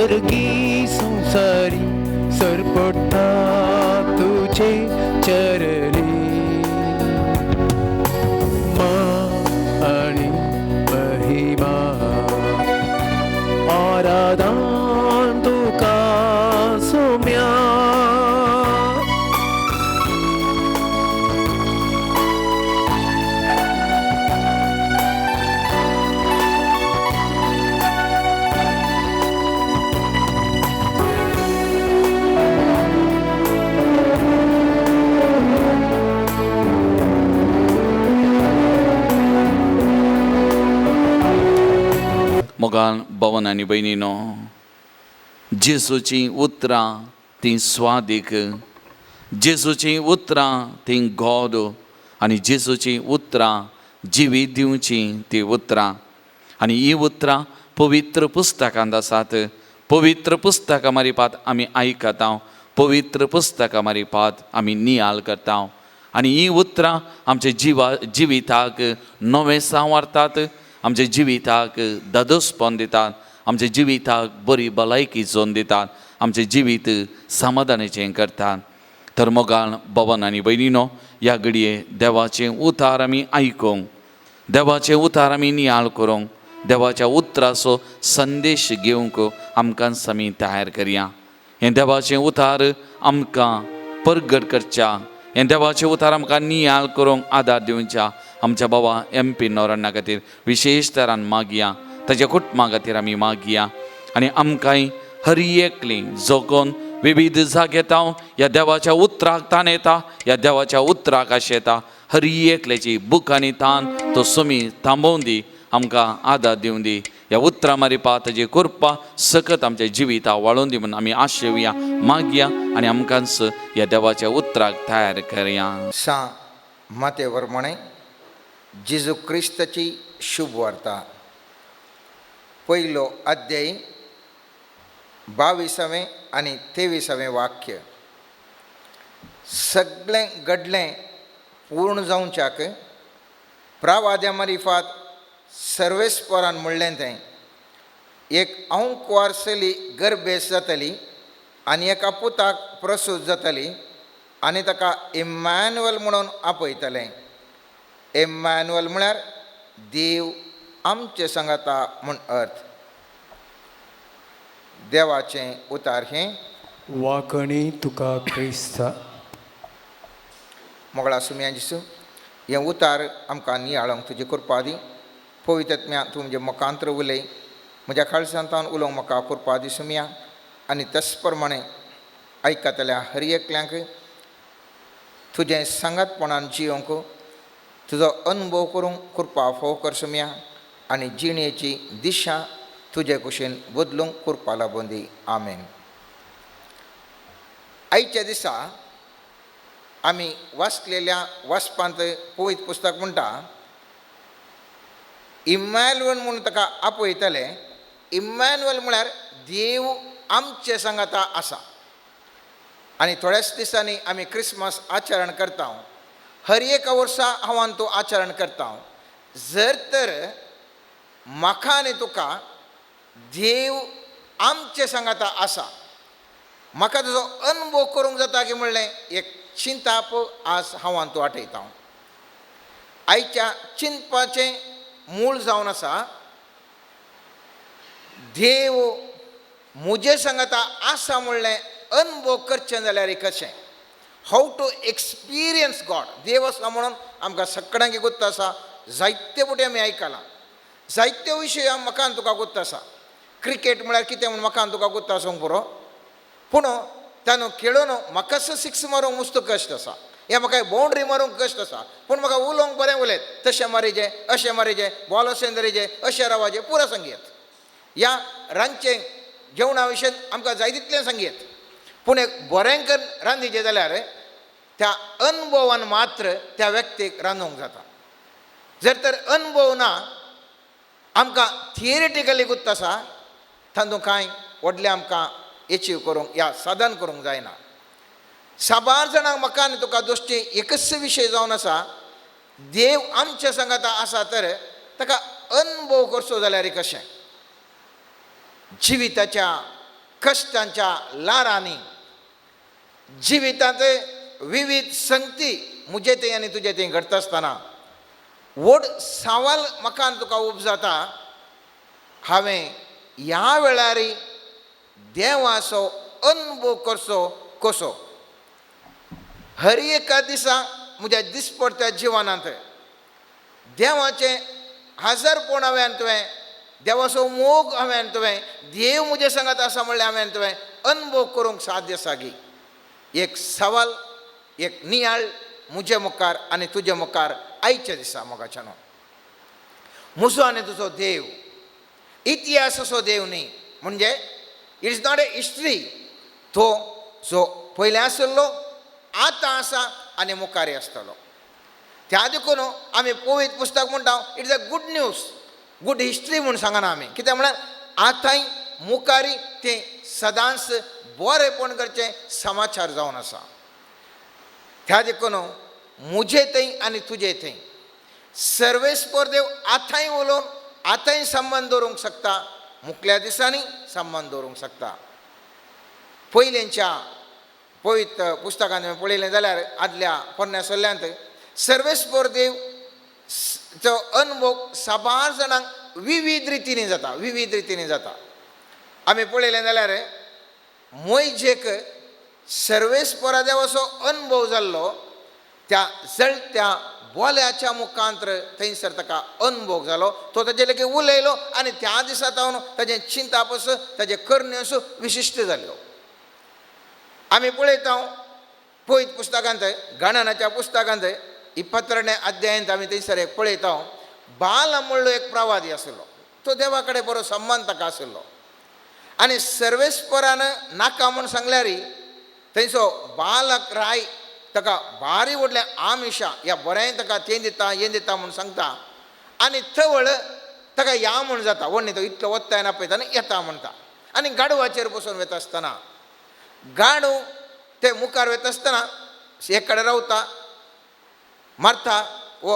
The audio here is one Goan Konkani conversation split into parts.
सर्गी संसारी सरपडटा तुजे चरणी मा आनी महिमा आराधन तुका सोम्या. मोगान भवन आनी भयणीनो, जेजूचीं उतरां तीं स्वादीक, जेजूचीं उतरां तीं गोड आनी जेजूचीं उतरां जिवीत दिवचीं तीं उतरां. आनी हीं उतरां पवित्र पुस्तकांत आसात. पवित्र पुस्तकां मारिपात आमी आयकता, पवित्र पुस्तकां मारिपात आमी नियाळ करता आनी हीं उतरां आमच्या जिविताक नवें सांवारतात, आमच्या जिविताक दादोसपण दितात, आमच्या जिविताक बरी भलायकी जोन दितात, आमचें जिवीत समाधानाचें करतात. तर मोगान भवन आनी भयणीनो, ह्या घडये देवाचें उतार आमी आयकूंक, देवाचें उतार आमी नियाळ करूंक, देवाच्या उतराचो संदेश घेवंक आमकां आमी तयार करया. हें देवाचें उतार आमकां परगट करच्या, हें देवाचें उतार आमकां नियाळ करूंक आदार दिवच्या आमच्या बाबा एम पी नोरण्णा खातीर विशेश तरान मागया, ताच्या कुटुंबा खातीर आमी मागया. आनी आमकांय हर एकली जोगोन विविध जाग्यात ह्या देवाच्या उतराक ताण येता, ह्या देवाच्या उतराक आशेता, हर एकल्याची भूक आनी तान तो सुमी थांबोवन दी, आमकां आदार दिवन दी. ह्या उतरां मारिपा ताजी कृपा सकत आमच्या जिविता वाळोवन दी म्हूण आमी आशेवया, मागया आनी आमकांच ह्या देवाच्या उतराक तयार करया. सा माते वर्मणे जेजू क्रिस्ताची शुभ वार्ता, पयलो अध्याय 22वें आनी 23वें वाक्य. सगळें घडलें पूर्ण जावच्याक प्रावाद्या मारिफात सर्वेस्परान म्हणलें तें, एक अंकवार चली गर्भेस जातली आनी एका पुताक प्रसूत जातली आनी ताका इम्मॅन्युअल म्हणून आपयतलें. इम्मॅन्युअल म्हळ्यार देव आमचे सांगाता म्हूण अर्थ. देवाचें उतार हें. वाकणी तुका क्रिस्ता. मोगळा सुम्या जिसू, हें उतार आमकां नियाळोंक तुजी कृपा दी. पवित्रत्म्या तूं म्हजें मुखांत्र उलय, म्हज्या काळजांतावन उलोवंक म्हाका कृपा दी सुम्या. आनी तस प्रमाणे आयकतल्या हर एकल्यांक तुजें सांगातपणान जियोंक तुजो अनुभव करूंक कृपा फोव कर सुम्या. आनी जिणेची दिशा तुजे कुशीन बदलूंक कृपा लागून दी. आमेन. आयच्या दिसा आमी वाचलेल्या वाचपांत पवित्र पुस्तक म्हणटा, इम्मॅन्युअल म्हूण ताका आपयतले. इम्मॅन्युअल म्हळ्यार देव आमचे सांगाता आसा. आनी थोड्याच दिसांनी आमी क्रिसमस आचरण करता. हर एका वर्सा हांव तो आचरण करता. जर तर म्हाका आनी तुका देव आमचे सांगाता आसा, म्हाका तुजो अनुभव करूंक जाता की म्हणलें एक चिंताप आज हांव तूं आठयता. आयच्या चिंतपाचें मूळ जावन आसा, देव म्हजे सांगाता आसा म्हणलें अनुभव करचें जाल्यार कशें, how to experience God. देव आसा म्हणून आमकां सगळ्यांक गुत्त आसा, जायते फावटी आमी आयकलां, जायते विशय म्हाका तुका गुत्त आसा. क्रिकेट म्हळ्यार कितें म्हूण म्हाका तुका गुत्त आसूंक पुरो, पूण ताणो खेळून म्हाकाच सिक्स मारूंक मुस्त कश्ट आसा, या म्हाका बाउंड्री मारूंक कश्ट आसा, पूण म्हाका उलोवंक बरें उलयत, तशें मारीजे अशें मारीजे, बॉल अशें धरीजे अशें रावाजे पुरो सांगयत. या रांदचें जेवणा विशय आमकां जाय तितलें सांगयत, पूण एक बरें कर रांदीचें जाल्यार त्या अनुभवान मात्र त्या व्यक्तीक रांदूंक जाता. जर तर अनुभव ना, आमकां थियरिटिकली गुत्त आसा, तातूंत कांय व्हडलें आमकां एचीव करूंक या साधन करूंक जायना. साबार जाणांक म्हाका आनी तुका दोश्टी एकच विशय जावन आसा, देव आमच्या सांगाता आसा तर ताका अनुभव करचो जाल्यार कशें. जिविताच्या कश्टांच्या लारांनी जिवितांत विविध संगती म्हजे थंय आनी तुजे थंय घडटा आसतना व्हड सवाल म्हाका आनी तुका उब जाता, हांवें ह्या वेळार देवाचो अनुभव करचो कसो? हर एका दिसा म्हज्या दिसपडत्या जिवनांत देवाचें हाजरपण हांवें तुवें, देवाचो मोग हांवें तुवें, देव म्हजे सांगात आसा म्हणल्यार हांवें तुवें अनुभव करूंक साध्य आसा गी? एक सवाल, एक नियाळ म्हजे मुखार आनी तुजे मुखार आयच्या दिसा मोगाच्यानो. म्हजो आनी तुजो देव इतिहास असो देव न्ही, म्हणजे it is not a history. तो जो पयलें आशिल्लो, आतां आसा आनी मुखार आसतलो. त्या देखून आमी पवित्र पुस्तक म्हणटा it is a good news, good history म्हूण सांगना आमी. कित्याक म्हळ्यार आतांय मुखारी तें सदांच बरेंपण करचें समाचार जावन आसा. त्या देखून म्हजे थंय आनी तुजे थंय सर्वेस्पर देव आतांय उलोवन आतांय संबंद दवरूंक शकता, मुखल्या दिसांनी संबंद दवरूंक शकता. पयलींच्या पवित्र पुस्तकांत पळयलें जाल्यार आदल्या पोरण्या सल्ल्यांत सर्वेस्पर देव चो अनुभव साबार जाणांक विविध रितींनी जाता, विविध रितींनी जाता. आमी पळयलें जाल्यार मोयजेक सर्वेस्परा देवाचो अनुभव जाल्लो त्या जळत्या बोल्याच्या मुखांतर थंयसर ताका अनुभव जालो. तो ताजे लागीं उलयलो आनी त्या दिसा तावन ताजें चिंतापस ताजें करण्यो विशिश्ट जाल्यो. आमी पळयता पवित्र पुस्तकांत, गणनाच्या पुस्तकांत 22 अध्यायांत आमी थंयसर एक पळयता, बाल म्हणलो एक प्रवादी आशिल्लो, तो देवा कडेन बरो संबंद ताका आशिल्लो आनी सर्वेस्परान नाका म्हूण सांगल्यार थंयसो बालक राय ताका भारी व्हडलें आमिशा ह्या बरें ताका तें दिता हें दिता म्हूण सांगता आनी थवळ ताका या म्हूण जाता. व्हडली तो इतलो वत्ताय आपयता आनी येता म्हणटा आनी गाडवाचेर बसून वता आसतना गाडू ते मुखार वता आसतना एक कडेन रावता, मारता, वो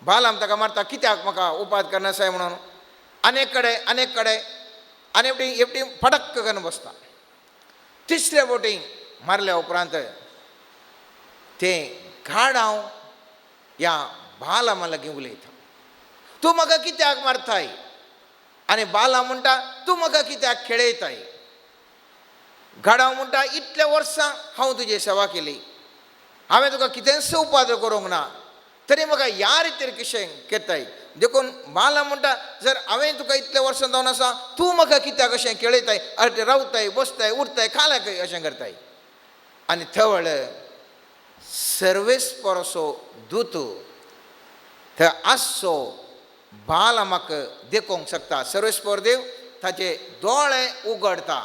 बालाम ताका मारता, कित्याक म्हाका उपाद करनासाय म्हणून. अनेक कडेन अनेक कडेन आनी एकटी एकटी फटक्क करून बसता. तिसऱ्या बोटी मारल्या उपरांत तें गाडांव ह्या बालामा लागीं उलयता, तूं म्हाका कित्याक मारताय? आनी बाला म्हणटा, तूं म्हाका कित्याक खेळयताय? गाडांव म्हणटा, इतल्या वर्सां हांव तुजी सेवा केली, हांवें तुका कितेंच उपाद्र करूंक ना, तरी म्हाका ह्या रितीर कशें करताय? देखून बाला म्हणटा, जर हांवें तुका इतल्या वर्सां जावन आसा, तूं म्हाका कित्याक अशें खेळयताय? अरे रावताय, बसताय, उरताय, खाल्याक अशें करताय. आनी थवळ सर्वेस्पर असो दूत थंय आसचो बाल म्हाका देखोवंक शकता. सर्वेस्पर देव ताचे दोळे उगडता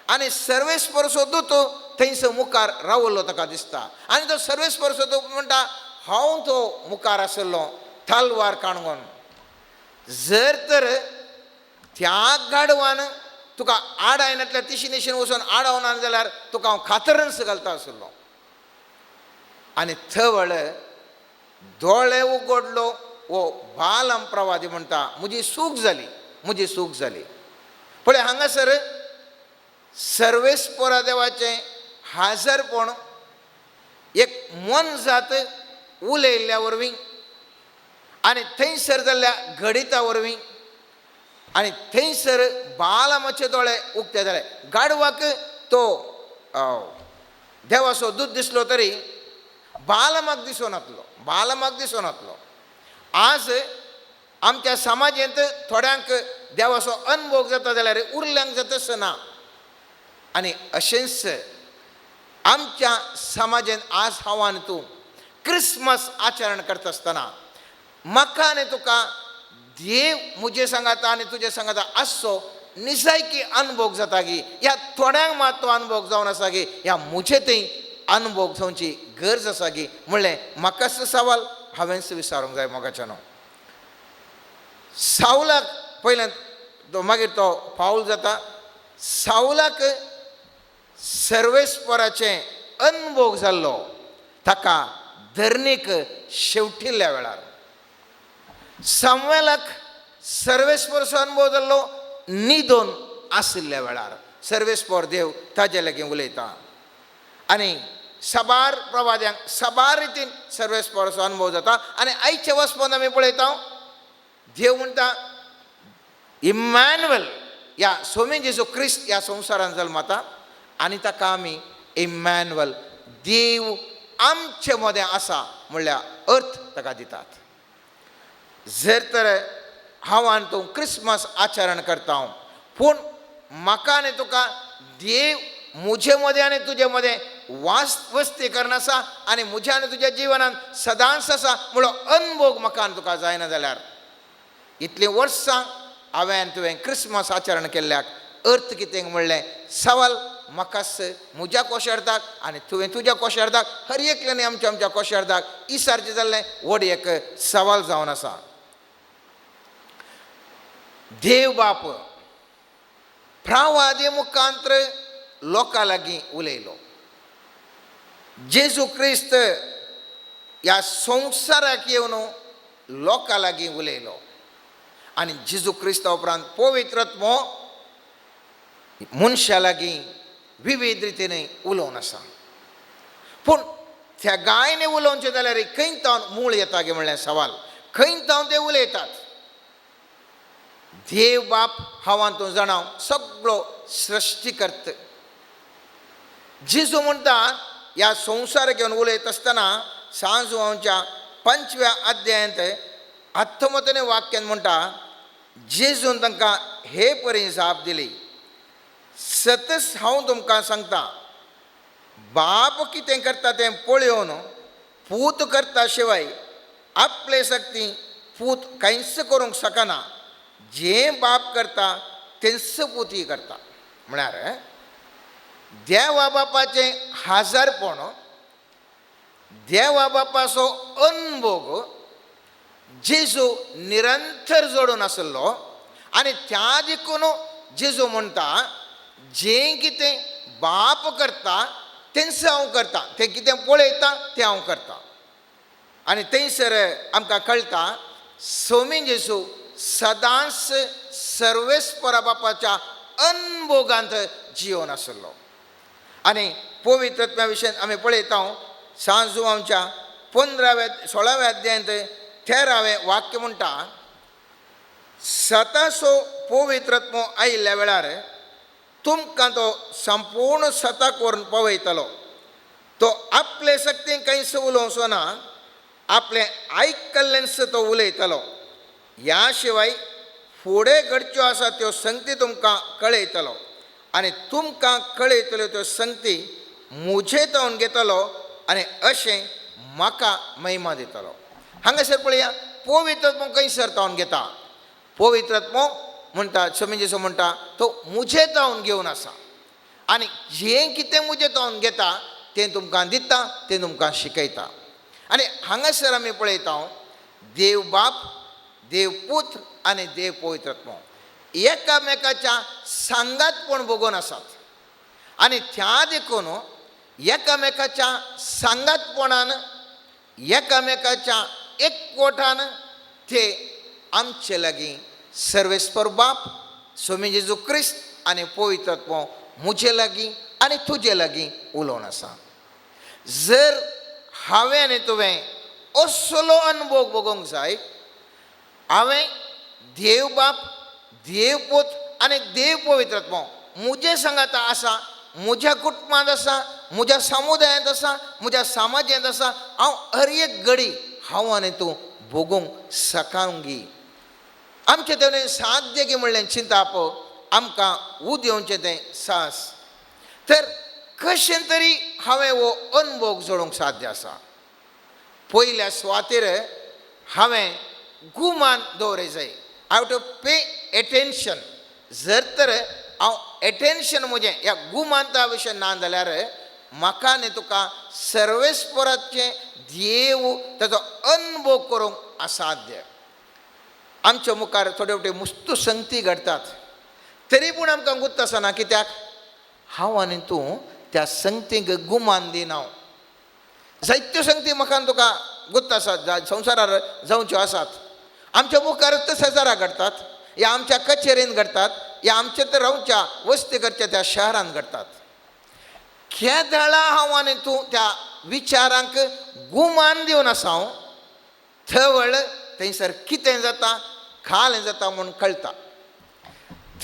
आनी सर्वेस्परचो दूत थंयसर मुखार रावल्लो ताका दिसता आनी तो सर्वेस्परचो दूत म्हणटा, हांव तो मुखार आशिल्लो तलवार काणगोन, जर तर त्या गाडवान तुका आडायनातल्या तिशी निशीन वचून आडावना जाल्यार तुका हांव खातरन्स घालता आशिल्लो. आनी थवळ दोळे उगडलो वो बालम प्रवादी म्हणटा, म्हजी सूख जाली, म्हजी सूख जाली. पळय हांगासर सर्वेस्परा देवाचें हाजरपण एक मोनजात उलयल्ल्या वरवीं आनी थंयसर जाल्ल्या घडिता वरवीं आनी थंयसर बालमाचे दोळे उक्ते जाले. गाडवाक तो देवाचो दूत दिसलो तरी बालमाक दिसनातलो, बालमाक दिसनातलो. आज आमच्या समाजेंत थोड्यांक देवाचो अनुभव जाता जाल्यार उरल्यांक जाता ना. आनी अशेंच आमच्या समाजेंत आज हांव आनी तूं क्रिसमस आचरण करता आसतना म्हाका आनी तुका देव म्हजे सांगाता आनी तुजे सांगाता आसचो निजायकी अनुभव जाता गी? ह्या थोड्यांक मात तो अनुभव जावन आसा गी? ह्या म्हजे थंय अनुभव जावची गरज आसा गी? म्हणलें म्हाकाच सवाल हांवेंच विचारूंक जाय मोगाच्यानो. सावलाक पयल्यान तो मागीर तो पावल जाता. सावलाक सर्वेस्पराचें अनुभव जाल्लो ताका धरणीक शेवटिल्ल्या वेळार. सामुएलाक सर्वेस्पराचो अनुभव जाल्लो निदोन आशिल्ल्या वेळार. सर्वेस्पोर देव ताजे लागीं उलयता आनी साबार प्रवाद्यांक साबार रितीन सर्वेस्पोराचो अनुभव जाता. आनी आयचे वचपन आमी पळयता, देव म्हणटा इम्मॅन्युअल ह्या सोमी जेजू क्रिस्त ह्या संवसारान जल्मता आनी ताका आमी इम्मॅन्युअल देव आमचे मदें आसा म्हणल्यार अर्थ ताका दितात. जर तर हांव आनी तूं क्रिसमस आचरण करता, पूण म्हाका आनी तुका देव म्हजे मदें आनी तुजे मदें वास वस्ती करून आसा आनी म्हज्या आनी तुज्या जिवनांत सदांच आसा म्हणलो अनभोग म्हाका आनी तुका जायना जाल्यार इतलीं वर्सां हांवें आनी तुवें क्रिसमस आचरण केल्ल्याक अर्थ कितें म्हणलें सवाल म्हाकाच म्हज्या कोशार्दाक आनी तुवें तुज्या कोशार्दाक हर एकल्यानी आमच्या आमच्या कोशार्दाक इसारचें जाल्लें व्हड एक सवाल जावन आसा. देव बाप प्रावादे मुखांत्र लोकां लागीं उलयलो. जेजू क्रिस्त ह्या संवसाराक येवन लोकां लागीं उलयलो आनी जेजू क्रिस्ता उपरांत पवित्र आत्मो मनशां लागीं विविध रितीन उलोवन आसा. पूण त्या गायने उलोवचें जाल्यार खंय तावन मूळ येता गे म्हणलें सवाल, खंय तावन ते उलयतात. देव बाप हांव तूं जाणा सगळो सृश्टीकर्त. जेजू म्हणटा ह्या संवसाराक घेवन उलयत आसतना सांजवांच्या 5व्या अध्यायांत आत्मतने वाक्यान म्हणटा, जेजून तांकां हे परी जाप दिली, सतच हांव तुमकां सांगता, बाप कितें करता तें पळोवन पूत करता शिवाय आपले शक्ती पूत कांयच करूंक शकना, जें बाप करता तेंच पूतय करता. म्हळ्यार देवा बापाचें हाजारपण, देवा बापाचो अनभोग जेजू निरंतर जोडून आसलो आनी त्या देखून जेजू म्हणटा जें कितें बाप करता तेंच हांव करता, तें कितें पळयता तें हांव करता. आनी थंयसर आमकां कळटा सोमी जेजू सदांच सर्वेस्परा बापाच्या अनभोगांत जिवन आसलो. आनी पवित्र आत्म्या विशयान आमी पळयता सांजू आमच्या 15व्या 16व्या अध्यायांत 13वें वाक्य म्हणटा, सतासो पवित्र आत्मो आयिल्ल्या वेळार तुमकां तो संपूर्ण सताक व्हरून पावयतलो, तो आपले शक्तीन कांयच उलोवचो ना, आपलें आयकल्लेंच तो उलयतलो, ह्या शिवाय फुडें घडच्यो आसा त्यो संगती तुमकां कळयतलो आनी तुमकां कळयतल्यो त्यो संगती म्हजे तावन घेतलो आनी अशें म्हाका महिमा दितलो. हांगासर पळया पवित्र आत्मो खंयसर तावन घेता. पवित्र आत्मो म्हणटा स्वामी जेजू म्हणटा तो म्हजे तावन घेवन आसा आनी जें कितें म्हजें तावन घेता तें तुमकां दिता, तें तुमकां शिकयता. आनी हांगासर आमी पळयता देव बाप, देव पुत्र आनी देव पवित्र आत्मो एकामेकाच्या सांगातपण भोगून आसात आनी त्या देखून एकामेकाच्या सांगातपणान एकामेकाच्या एकवटान ते आमचे लागीं सर्वेस्पर बाप, स्वामी जेजू क्रिस्त आनी पवित्र आत्मो म्हजे लागीं आनी तुजे लागीं उलोवन आसा. जर हांवें आनी तुवें असलो अनुभव भोगोवंक जाय, हांवें देव बाप, देव पूत आनी देव पवित्र आत्मो म्हजे सांगाता आसा, म्हज्या कुटुंबांत आसा, म्हज्या समुदायांत आसा, म्हज्या समाजांत आसा, हांव हर एक घडी हांव आनी तूं भोगूंक सकांगी. आमचें तेणें साध्य गी म्हणलें चिंताप आमकां उद येवचें तें साहस. तर कशें तरी हांवें हो अनभोग जोडूंक साध्य आसा. पयल्या सुवातेर हांवें गुमान दवरय जाय, I have to pay attention. जर तर हांव एटेन्शन म्हजें ह्या गुमांता विशय ना जाल्यार म्हाका आनी तुका सर्वेस्पराचें देव ताचो अनुभव करूंक असाध्य. आमच्या मुखार थोडे फावटी मुस्तू संगती घडटात तरी पूण आमकां गुत्त आसना, कित्याक हांव आनी तूं त्या संगतीक गुमान दिना. जायत्यो संगती म्हाका आनी तुका गुत्त आसात, संवसारार जावच्यो आसात, आमच्या मुखार ते शेजारा घडटात या आमच्या कचेरीन घडटात, या आमच्या तर रावच्या वस्ती करच्या त्या शहरान घडटात. केदळा हांव आनी तूं त्या विचारांक गुमान दिवन आसा हांव थवळ थंयसर कितें जाता खालें जाता म्हूण कळटा.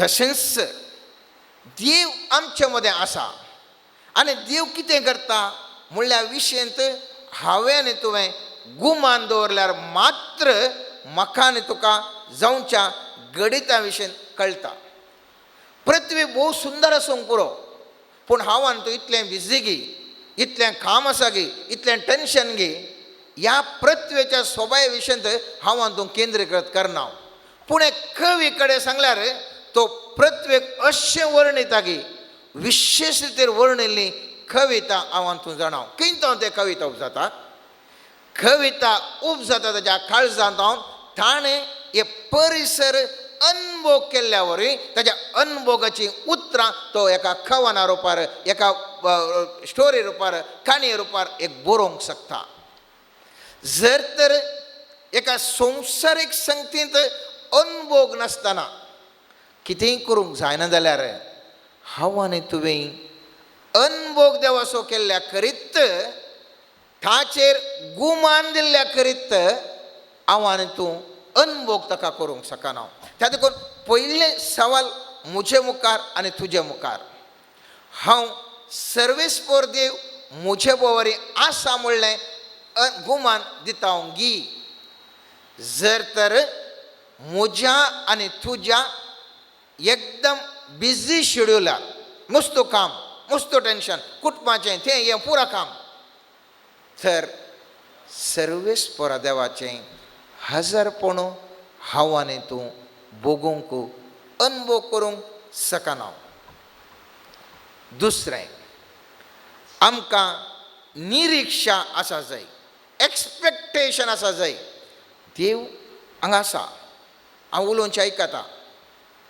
तशेंच देव आमचे मदें आसा आनी देव कितें करता म्हणल्या विशयंत हांवें आनी तुवें गुमान दवरल्यार मात्र म्हाका आनी तुका जावच्या गणिता विशयन कळटा. पृथ्वी भोव सुंदर आसूंक पुरो, पूण हांव आनी तूं इतलें बिजी गी, इतलें काम आसा गी, इतलें टेंशन गी, ह्या पृथ्वेच्या सोबाये विशयंत हांव आनी तूं केंद्रीकृत करना. पूण एक कवी कडेन सांगल्यार तो पृथ्वेक अशें वर्णिता गी, विशेश रितीर वर्णिल्ली कविता हांव आनी तूं जाणा. कितें तें कविता उपजाता, कविता उपजाता ताच्या काळजांत हांव ताणें हे परिसर अनभोग केल्ल्या वरवीं ताच्या अनभोगाची उतरां तो एका कवना रुपार, एका स्टोरी रुपार, काणये रुपार एक बरोवंक शकता. जर तर एका संवसारीक संगतींत अनभोग नासतना कितेंय करूंक जायना जाल्यार हांव आनी तुवें अनभोग देवाचो केल्ल्या करीत, ताचेर गुमान दिल्ल्या करीत हांव आनी तूं अनभोग ताका करूंक शकना. त्या देखून पयलें सवाल म्हजे मुखार आनी तुजे मुखार, हांव सर्वेस्पोर देव म्हजे बोवरी आसा म्हणलें गुमान दिता हांव गी. जर तर म्हज्या आनी तुज्या एकदम बिजी शेड्युलार, मस्तो काम, मस्तो टेंशन, कुटुंबाचें तें हें पुरा काम, तर सर्वेस्पोरा देवाचें हजारपण हांव आनी तूं भोगूंक अनभोग करूंक शकना. दुसरें, आमकां निरिक्षा आसा जाय, एक्सपेक्टेशन आसा जाय. देव हांगा आसा, हांव उलोवचें आयकता,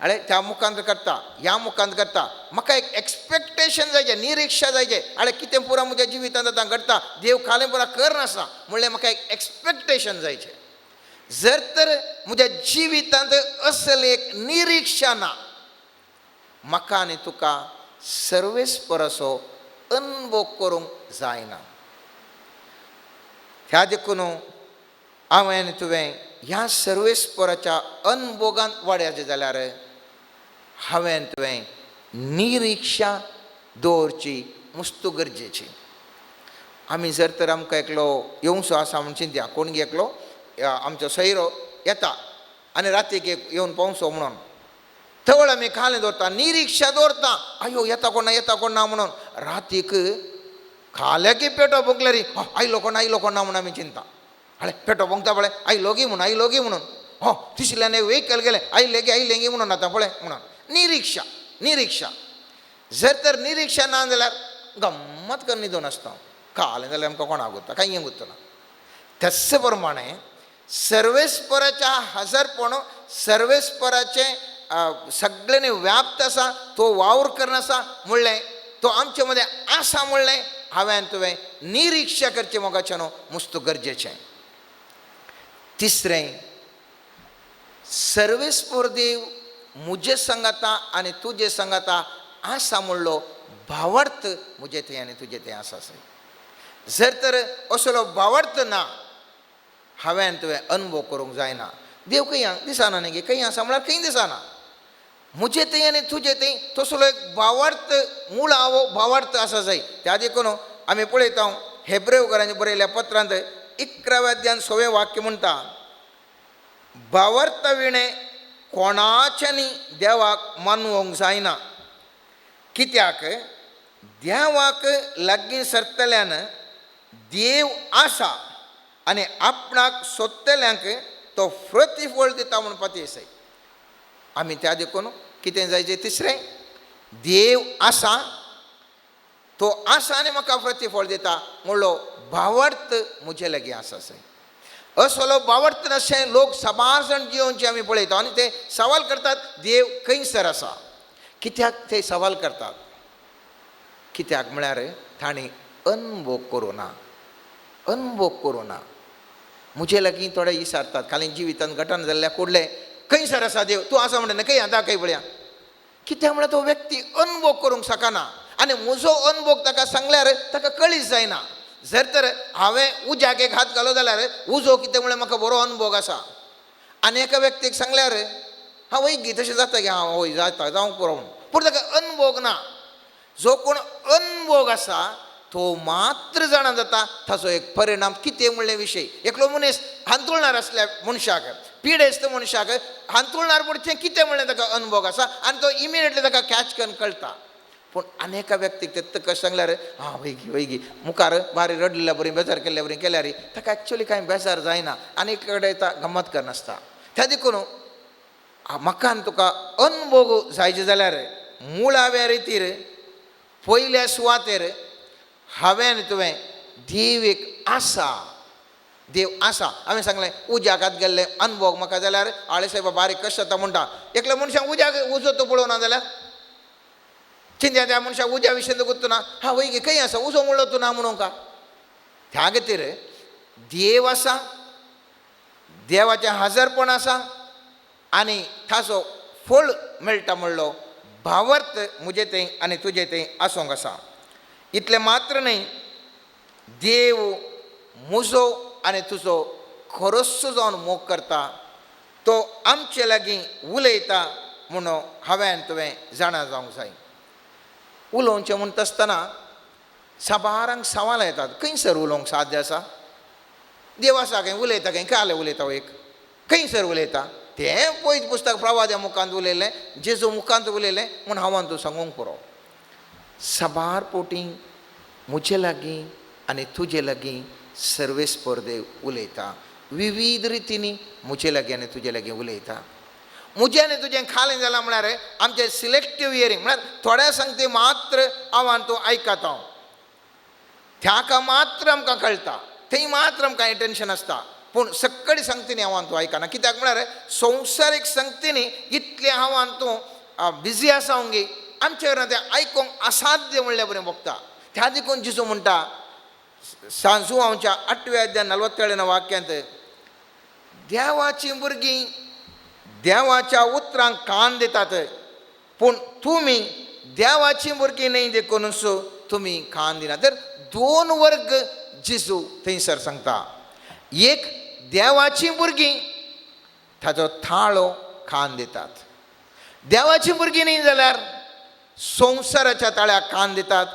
आरे त्या मुखांत करता, ह्या मुखांत करता, म्हाका एक एक्सपेक्टेशन जायचें, निरिक्षा जायचें. आरे कितें पुरा म्हज्या जिवितांत आतां घडटा, देव खालें पुरा कर नासता म्हणल्यार म्हाका एक एक्सपेक्टेशन जायचें. जर तर म्हज्या जिवितांत असली एक निरिक्षा ना, म्हाका आनी तुका सर्वेस्पराचो अनभोग करूंक जायना. ह्या देखून हांवें आनी तुवें ह्या सर्वेस्पराच्या अनभोगान वाड्याचें जाल्यार हांवें आनी तुवें निरिक्षा दवरची मुस्तू गरजेची. आमी जर तर आमकां एकलो येवचो आसा म्हूण चिंतया, कोण गी एकलो आमचो सोयरो येता आनी रातीक एक येवन पावसो म्हणून थवळ आमी खालें दवरता, निरिक्षा दवरता, आयो येता कोण ना, येता कोण ना म्हणून. रातीक खाल्याकी पेटो भोंकल्यार आयलो कोण, आयलो कोण ना म्हणून आमी चिंता. आळे पेटो भोंकता पळय, आयलो गी म्हणून, आयलो गी म्हणून, हो तिसल्यान एक व्हेकल गेलें, आयलें गी, आयलें गी म्हणून आतां पळय म्हणून. निरिक्षा, निरिक्षा. जर तर निरिक्षा ना जाल्यार गम्मत करून न्हिदून आसता, खालें जाल्यार आमकां कोणाक उरता, कांय उरतना. तस प्रमाणे सर्वेस्पराच्या हजारपण, सर्वेस्पराचें सगळ्यांनी व्याप्त आसा, तो वावर करून आसा म्हणलें, तो आमचे मदें आसा म्हणलें हांवें तुवें निरिक्षा करचें मोगाचें न्हू मुस्तू गरजेचें. तिसरें, सर्वेस्पोर देव म्हजे सांगाता आनी तुजे सांगाता आसा म्हणलो भावार्थ म्हजे थंय आनी तुजे थंय आसा. जर तर असलो भावार्थ ना, हांवें तुवें अनुभव करूंक जायना. देव खंय दिसना न्ही, खंय आसा म्हळ्यार खंय दिसना. म्हजे थंय आनी तुजे थंय तसलो एक भावार्थ, मुळावो भावार्थ आसा जाय. त्या देखून आमी पळयता हेब्रेवकारांनी बरयल्ल्या पत्रांत 11व्या अध्यायान 6वें वाक्य म्हणटा, भावार्थ विणें कोणाच्यानी देवाक मानवंक जायना, कित्याक देवाक लागीं सरतल्यान देव आसा आनी आपणाक सोदतल्यांक तो प्रतिफळ दिता म्हूण पातयेसय. आमी त्या देखून कितें जायचें, तिसरें, देव आसा, तो आसा आनी म्हाका प्रतिफळ दिता म्हणलो भावार्थ म्हजे लागीं आसा. असलो भावार्थ नाशें लोक साबार जाण जियोवचे आमी पळयता आनी ते सवाल करतात देव खंयसर आसा. कित्याक ते सवाल करतात? कित्याक म्हळ्यार तांणी अनभोग करूं ना, अनभोग करूं ना. म्हजे लागीं थोडे विचारतात, खाली जिवितांत घटना जाल्ल्या कुडले खंयसर आसा देव, तूं आसा म्हणटा खंय दाखय पळया. कित्याक म्हळ्यार तो व्यक्ती अनुभव करूंक शकना आनी म्हजो अनुभव ताका सांगल्यार ताका कळीच जायना. जर तर हांवें उज्याक एक हात घालो जाल्यार उजो कितें म्हळ्यार म्हाका बरो अनुभव आसा. आनी एका व्यक्तीक सांगल्यार हांव वय गी तशें जाता गे, हांव वय जाता जावंक पुरो म्हूण, पूण ताका अनुभव ना. जो कोण अनुभोग आसा तो मात्र जाणा जाता ताचो एक परिणाम कितें म्हणले विशय. एकलो मनीस हांतुळणार आसल्या मनशाक, पिडेस्त मनशाक हांतुळणार पडचें कितें म्हणलें ताका अनुभव आसा आनी तो इमिडिएटली ताका कॅच करून कळटा. पूण आनी एका व्यक्तीक ते कशें सांगल्यार आं वयगी वयगी मुखार बारी रडलेल्या बरी बेजार केल्ल्या बरी केल्यार ताका एक्चुअली कांय बेजार जायना आनी कडेन गमत करनासता. त्या देखून म्हाका आनी तुका अनुभव जायचे जाल्यार मुळाव्या रितीर पयल्या सुवातेर हांवें आनी तुवें देव एक आसा, देव आसा. हांवें सांगलें उज्याक हात गेल्ले अनुभव म्हाका जाल्यार आळे सायबा बारीक कशें जाता म्हणटा. एकल्या मनशाक उज्याक उजो तो पळोवना जाल्यार चिंत्या त्या मनशाक उज्या विशयन गुत्तू ना, हा वय खंय आसा उजो म्हणलो तूं ना म्हणूंक का. त्या खातीर देव आसा, देवाचें हाजरपण आसा आनी ताचो फळ मेळटा म्हणलो भावार्थ म्हजे थंय आनी तुजे थंय आसूंक आसा. इतलें मात्र न्हय, देव म्हजो आनी तुजो खरोसो जावन मोग करता, तो आमचे लागीं उलयता म्हणून हांवें आनी तुवें जाणा जावंक जाय. उलोवचें म्हणटा आसतना साबारांक सवालां येतात, खंयसर उलोवंक साध्य आसा? देव आसा खंय उलयता, खंय काले उलयता, एक खंयसर उलयता? तें पयत पुस्तक प्रवाद्या मुखांत उलयलें, जेजू मुखांत उलयलें म्हूण हांव तूं सांगूंक पुरो. साबार पोटी म्हजे लागीं आनी तुजे लागीं सर्वेस्पर देव उलयता, विविध रितींनी म्हजे लागीं आनी तुजे लागीं उलयता. म्हजें आनी तुजें खालें जालां म्हळ्यार आमचें सिलेक्टीव हियरींग, म्हळ्यार थोड्या सांगते मात्र हांव आनी तूं आयकता, हांव त्याका मात्र आमकां कळटा, थंय मात्र आमकां टेन्शन आसता. पूण सगळी सांगतीनी हांव आनी तूं आयकना, कित्याक म्हळ्यार संवसारीक संगतीनी इतलें हांव आनी तूं बिजी आसा गे आमच्या घरांत तें आयकूंक असाध्य म्हणल्या बरें भोगता. त्या देखून जेजू म्हणटा सांजू आमच्या 8व्या अध्याय 47 वाक्यांत, देवाचीं भुरगीं देवाच्या उतरांक कान दितात, पूण तुमी देवाचीं भुरगीं न्हय देखूनच तुमी कान दिना. तर दोन वर्ग जेजू थंयसर सांगता, एक देवाचीं भुरगीं ताचो थाळो कान दितात, देवाचीं भुरगीं न्हय जाल्यार संवसाराच्या ताळ्याक कान दितात,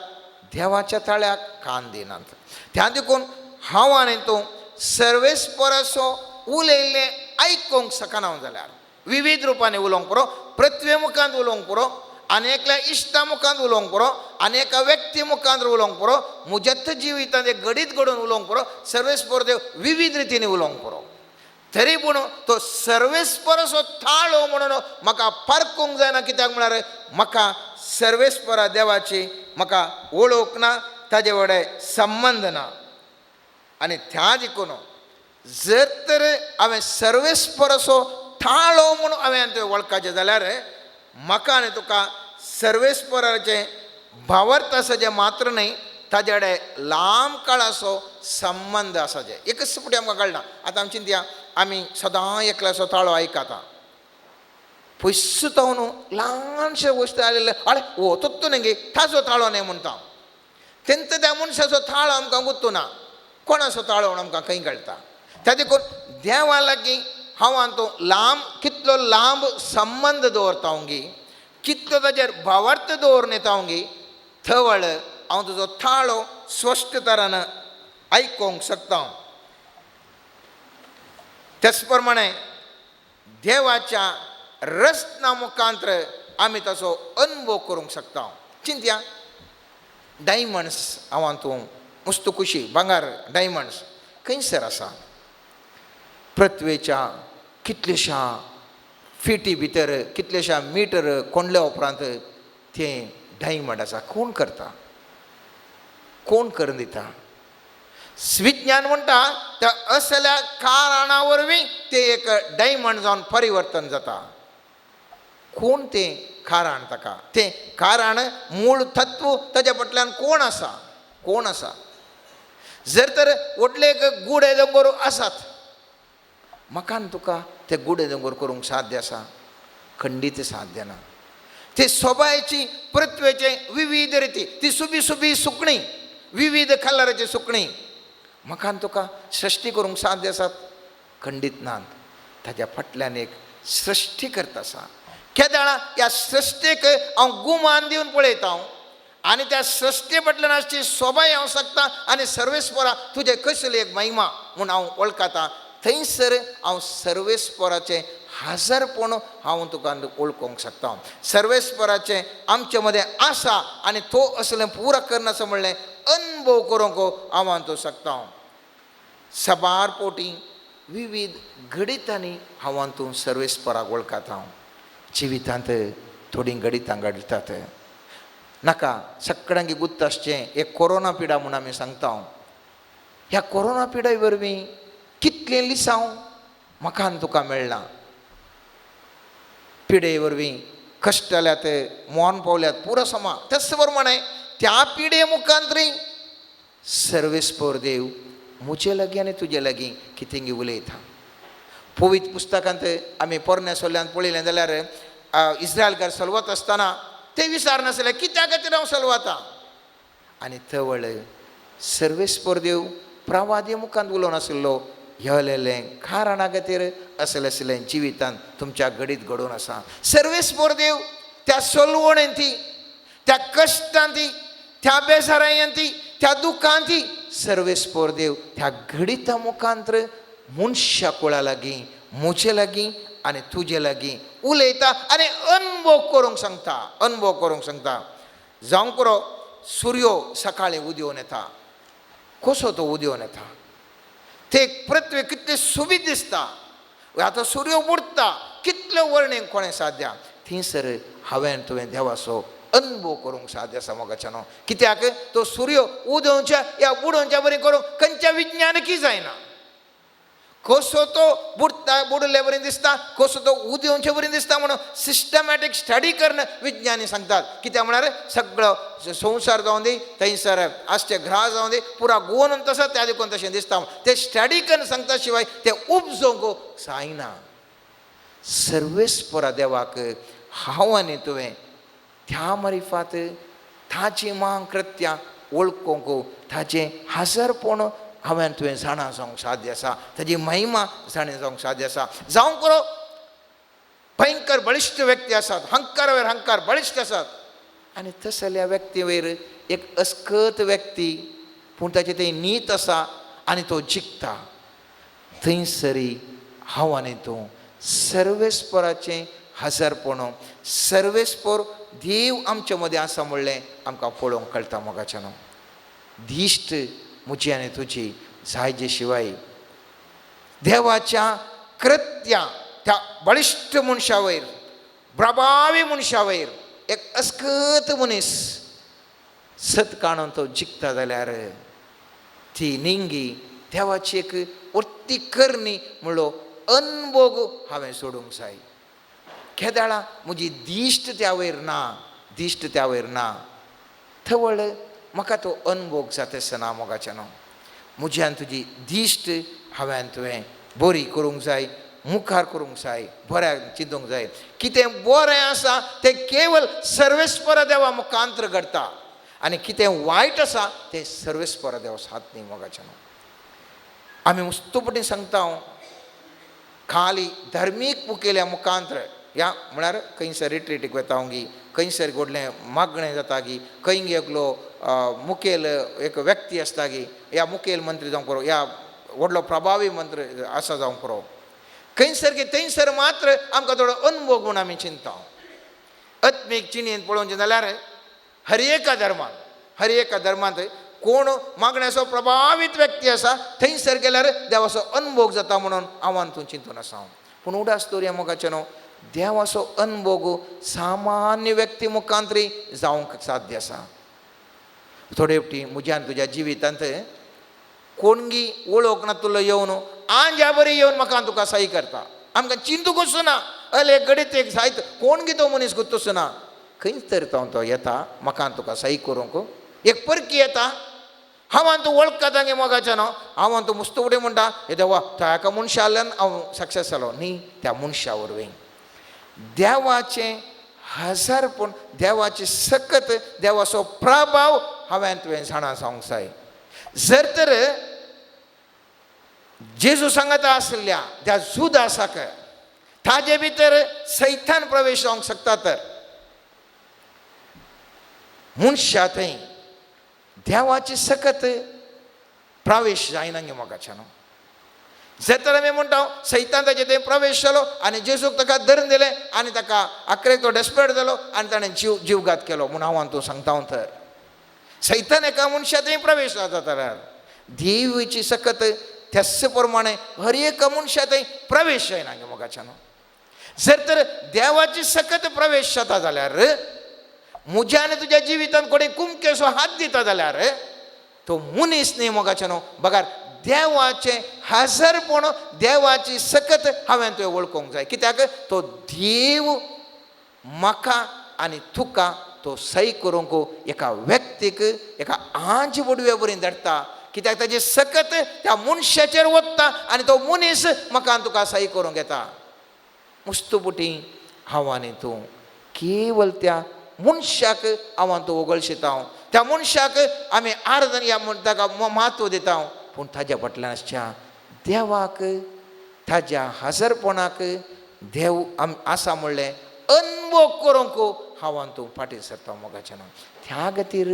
देवाच्या ताळ्याक कान दिनात. त्या देखून हांव आनी तूं सर्वेस्पराचो उलयल्लें आयकूंक शकना जाल्यार विविध रुपांनी उलोवंक पुरो, पृथ्वे मुखांत उलोवंक पुरो, आनी एकल्या इश्टा मुखांत उलोवंक पुरो, आनी एका व्यक्ती मुखांत उलोवंक पुरो, म्हज्याच जिवितांत एक घडीत घडून उलोवंक पुरो, सर्वेस्पर देव विविध रितींनी उलोवंक पुरो. तरी पूण तो सर्वेस्पराचो थाळो म्हणून म्हाका पारकूंक जायना, कित्याक म्हळ्यार म्हाका सर्वेस्परा देवाची म्हाका वळख ना, ताजे वडे संबंद ना. आनी त्या देखून जर तर हांवें सर्वेस्पराचो थाळो म्हणून हांवें तुवें वळखाचें जाल्यार म्हाका आनी तुका सर्वेस्पराचें भावार्थ आसा जें मात्र न्हय, ताजे कडेन लांब काळाचो संबंद आसा जें एकच फुडें आमकां कळना. आतां आमी चिंतया, आमी सदां एकल्याचो ताळो आयकता, पयस तो न्हू ल्हानशे वस्तू आयिल्ले, आरे हो तत्तू न्ही गे ताजो ताळो न्हय म्हणटा, तेंच त्या मनशाचो ताळो आमकां गुत्तू ना, कोणाचो ताळो म्हणून आमकां खंय कळटा. त्या देखून देवा लागीं हांव आनी तूं लांब कितलो लांब संबंद दवरता गी, कितलो ताजेर भावार्थ दवरून येता गी, थवळ हांव तुजो थाळो स्पश्ट तरान आयकूंक शकता. तेच प्रमाणे देवाच्या रचना मुखांत आमी ताचो अनुभव करूंक शकता. चिंतया, डायमंड्स हांव आनी तूं मुस्त खुशी भांगर डायमंड्स खंयसर आसा? पृथ्वेच्या कितलेश्या फिटी भितर कितलेश्या मिटर कोंडल्या उपरांत तें डायमंड आसा. कोण करता? कोण करून दिता? विज्ञान म्हणटा त्या असल्या कारणा वरवीं तें एक डायमंड जावन परिवर्तन जाता. कोण तें कारण ताका? तें कारण मूळ तत्व ताच्या फाटल्यान कोण आसा? कोण आसा? जर तर व्हडले एक गुडे दोंगर आसात, म्हाका आनी तुका ते गुडे दोंगर करूंक साध्य आसा? खंडीत साध्य ना. ते सोबायची पृथ्वेचे विविध रिती, ती सुबी सुबी सुकणीं, विविध कलराची सुकणीं म्हाका आनी तुका सृश्टी करूंक साध्य आसात? खंडीत नात. ताज्या फाटल्यान एक सृश्टी करता आसा. केदाळा ह्या सृश्टेक हांव गुमान दिवन पळयता हांव आनी त्या सृश्टे फाटल्यान आसची सोबाय हांव शकता आनी सर्वेस्परा तुजें कसली एक महिमा म्हूण हांव वळखता. थंयसर हांव सर्वेस्पराचें हाजरपण हांव तुका वळखूंक शकता. सर्वेस्पराचें आमचे मदें आसा आनी तो असलें पुरा करनासा म्हणलें अनुभव करूंक हांव तो शकता. सबार पोटी विविध घडितांनी हांव तूं सर्वेस्पराक वळखता. हांव जिवितांत थोडीं घडितां घडटात. नाका सगळ्यांक गुत्त आसचें एक कोरोना पिडा म्हूण आमी सांगता. ह्या कोरोना पिडा वरवीं कितलें लिसांव म्हाका आनी तुका मेळ्ळां. पिडे वरवीं कश्ट जाल्यात, मोन पावल्यात पुरो समा. तेच प्रमाणे त्या पिडे मुखांतरी सर्वेस्पर देव म्हजे लागीं आनी तुजे लागीं कितें उलयता. पवित्र पुस्तकांत आमी पोरण्या सोल्ल्यान पळयलें जाल्यार इस्रायलकार सलवत आसतना ते विचारनासले कित्या खातीर हांव सलवता. आनी तवळ सर्वेस्पर देव प्रवादी मुखांत उलोवन आशिल्लो ह्यलेलें कारणा खातीर असलें असलें जिवितांत तुमच्या घडीत घडोवन आसा. सर्वेस्पर देव त्या सलवणेंत, त्या कश्टांत, त्या बेजारांत, त्या दुखांत सर्वेस्पर देव त्या घडिता मुखांत मनशा कुळा लागीं, म्हजे लागीं आनी तुजे लागीं उलयता आनी अनुभव करूंक सांगता. अनुभव करूंक सांगता. जावं पुरो सुर्यो सकाळीं उदेवन येता. कसो तो उदेवन येता ते पृथ्वी कितली सुबीत दिसता. आतां सुर्यो बुडटा कितल्यो वर्णींक कोणें साध्या. थंयसर हांवें तुवें देवाचो अनुभव करूंक साध्य आसा मोगाच्यानो. कित्याक तो सुर्यो उदोवच्या या बुडोवच्या बरी करूंक खंयच्या विज्ञानकी जायना. कसो तो बुडटा बुडले बरी दिसता, कसो तो उदेवचे बरी दिसता म्हणून सिस्टमॅटीक स्टडी करून विज्ञानी सांगतात. कित्याक म्हळ्यार सगळो संवसार जावन दी, थंयसर आसचे ग्रह जावन दी, पुरा गोवन तसो त्या देखून तशें दिसता. ते स्टडी करून सांगता शिवाय ते उपजोवंक जायना. सर्वेस्परा देवाक हांव आनी तुवें त्या मारिफात ताची मांग कृत्यां वळखूंक, ताचें हाजरपण हांवें तुवें जाणा जावंक साध्य आसा, ताजी महिमा जाणा जावंक साध्य आसा. जावंक पुरो भयंकर बळिश्ट व्यक्ती आसात, हंकार वयर हंकार बळिश्ट आसात आनी तसल्या व्यक्ती वयर एक अस्कत व्यक्ती पूण ताची थंय नीत आसा आनी तो जिखता. थंयसरी हांव आनी तूं सर्वेस्पराचें हजारपण, सर्वेस्पर देव आमचे मदें आसा म्हणलें आमकां पळोवंक कळटा. मोगाच्यानो दिश्ट म्हजी आनी तुजी जायजे शिवाय देवाच्या कृत्या त्या बळिश्ट मनशा वयर, प्रभावी मनशा वयर एक अस्कत मनीस सत काणून तो जिखता जाल्यार ती निंगी देवाची एक वर्ती करणी म्हणलो अनभोग हांवें सोडूंक जाय. केदाळा म्हजी दिश्ट त्या वयर ना, दिश्ट त्या वयर ना, थवळ म्हाका तो अनभोग जाता आसतना मोगाच्यानो म्हज्यान तुजी दिश्ट हांवें तुवें बरी करूंक जाय, मुखार करूंक जाय, बऱ्याक चिंतूंक जाय. कितें बरें आसा तें केवल सर्वेस्पर देवा मुखांत्र घडटा आनी कितें वायट आसा तें सर्वेस्पर देवा साथ न्ही. मोगाच्यानो आमी मुस्तुपटी सांगता हांव खाली धार्मीक मुखेल्या मुखांत्र ह्या म्हळ्यार खंयसर रिट्रीटीक वता हांव गी, खंयसर घडलें मागणें जाता गी, खंय एकलो मुखेल एक व्यक्ती आसता गी, ह्या मुखेल मंत्री जावंक पुरो, ह्या व्हडलो प्रभावी मंत्री आसा जावंक पुरो, खंयसर की थंयसर मात्र आमकां थोडो अनुभव म्हूण आमी चिंता. आत्मीक जिणेंत पळोवचें जाल्यार हर एका धर्मान, हर एका धर्मांत कोण मागण्याचो प्रभावीत व्यक्ती आसा थंयसर गेल्यार देवाचो अनुभोग जाता म्हणून हांव तूं चिंतून आसा. हांव पूण उडास दवरया मोगाचें न्हू, देवाचो अनुभोग सामान्य व्यक्ती मुखांतरी जावंक साध्य आसा. थोडे फावटी म्हज्यान तुज्या जिवितांत कोणगी वळख नातुल्लो येवन आंज्या बरी येवन म्हाका तुका सही करता, आमकां चिंतूंकच ना, अले घडीत एक जायत कोणगी तो मनीस गुत्तूच ना, खंयच तर तो येता म्हाका तुका सही करूंक, एक परकी येता हांव आनी तूं वळखता गे मोगाच्या न्हू. हांव आनी तूं मुस्त फुडें म्हणटा हे देवा त्या एका मनशा आसल्यान हांव सक्सेस जालो न्ही. त्या मनशा वरवीं देवाचें हजारपण, देवाची सकत, देवाचो प्रभाव हांवें तुवें जाणा जावंक जाय. जर तर जेजू सांगता आसल्या त्या जुदासाक ताजे भितर सैतान प्रवेश जावंक शकता, तर मनशा थंय देवाची सकत प्रवेश जायना गे मोगाच्या न्हू. जर तर आमी म्हणटा सैतान ताजे थंय प्रवेश जालो आनी जेजूक ताका धरून दिलें आनी ताका आखरेक तो डेस्परेट जालो आनी ताणें जीवघात केलो म्हूण हांव तूं सांगता. तर सैतान एका मनशा थंय प्रवेश जाता तर देवीची सकत त्याच प्रमाणे हर एका मनशा थंय प्रवेश जायना गे मोगाच्या न्हू. जर तर देवाची सकत प्रवेश जाता जाल्यार म्हज्या आनी तुज्या जिवितांत कोणी कुमकेसो हात दिता जाल्यार तो मनीस न्ही मोगाच्या न्हू, बगार देवाचें हजारपण, देवाची सकत हांवें तुवें वळखूंक जाय. कित्याक तो देव म्हाका आनी तुका तो सही करूंक एका व्यक्तीक एका आंज बुडवे बरी धाडटा. कित्याक ताजी सकत त्या मनशाचेर वता आनी तो मनीस म्हाका आनी तुका सही करूंक येता. मुस्तपुटी हांव आनी तूं केवल त्या मनशाक हांव आनी तूं वगळशिता, त्या मनशाक आमी आर्दन या म्हण ताका म्हत्व दिता, पूण ताज्या फाटल्यान आसच्या देवाक, ताज्या हजरपणाक देव आसा म्हणलें अनुभव करूंक हांव आनी तूं फाटीं सरता मोगाच्या न्हू. त्या खातीर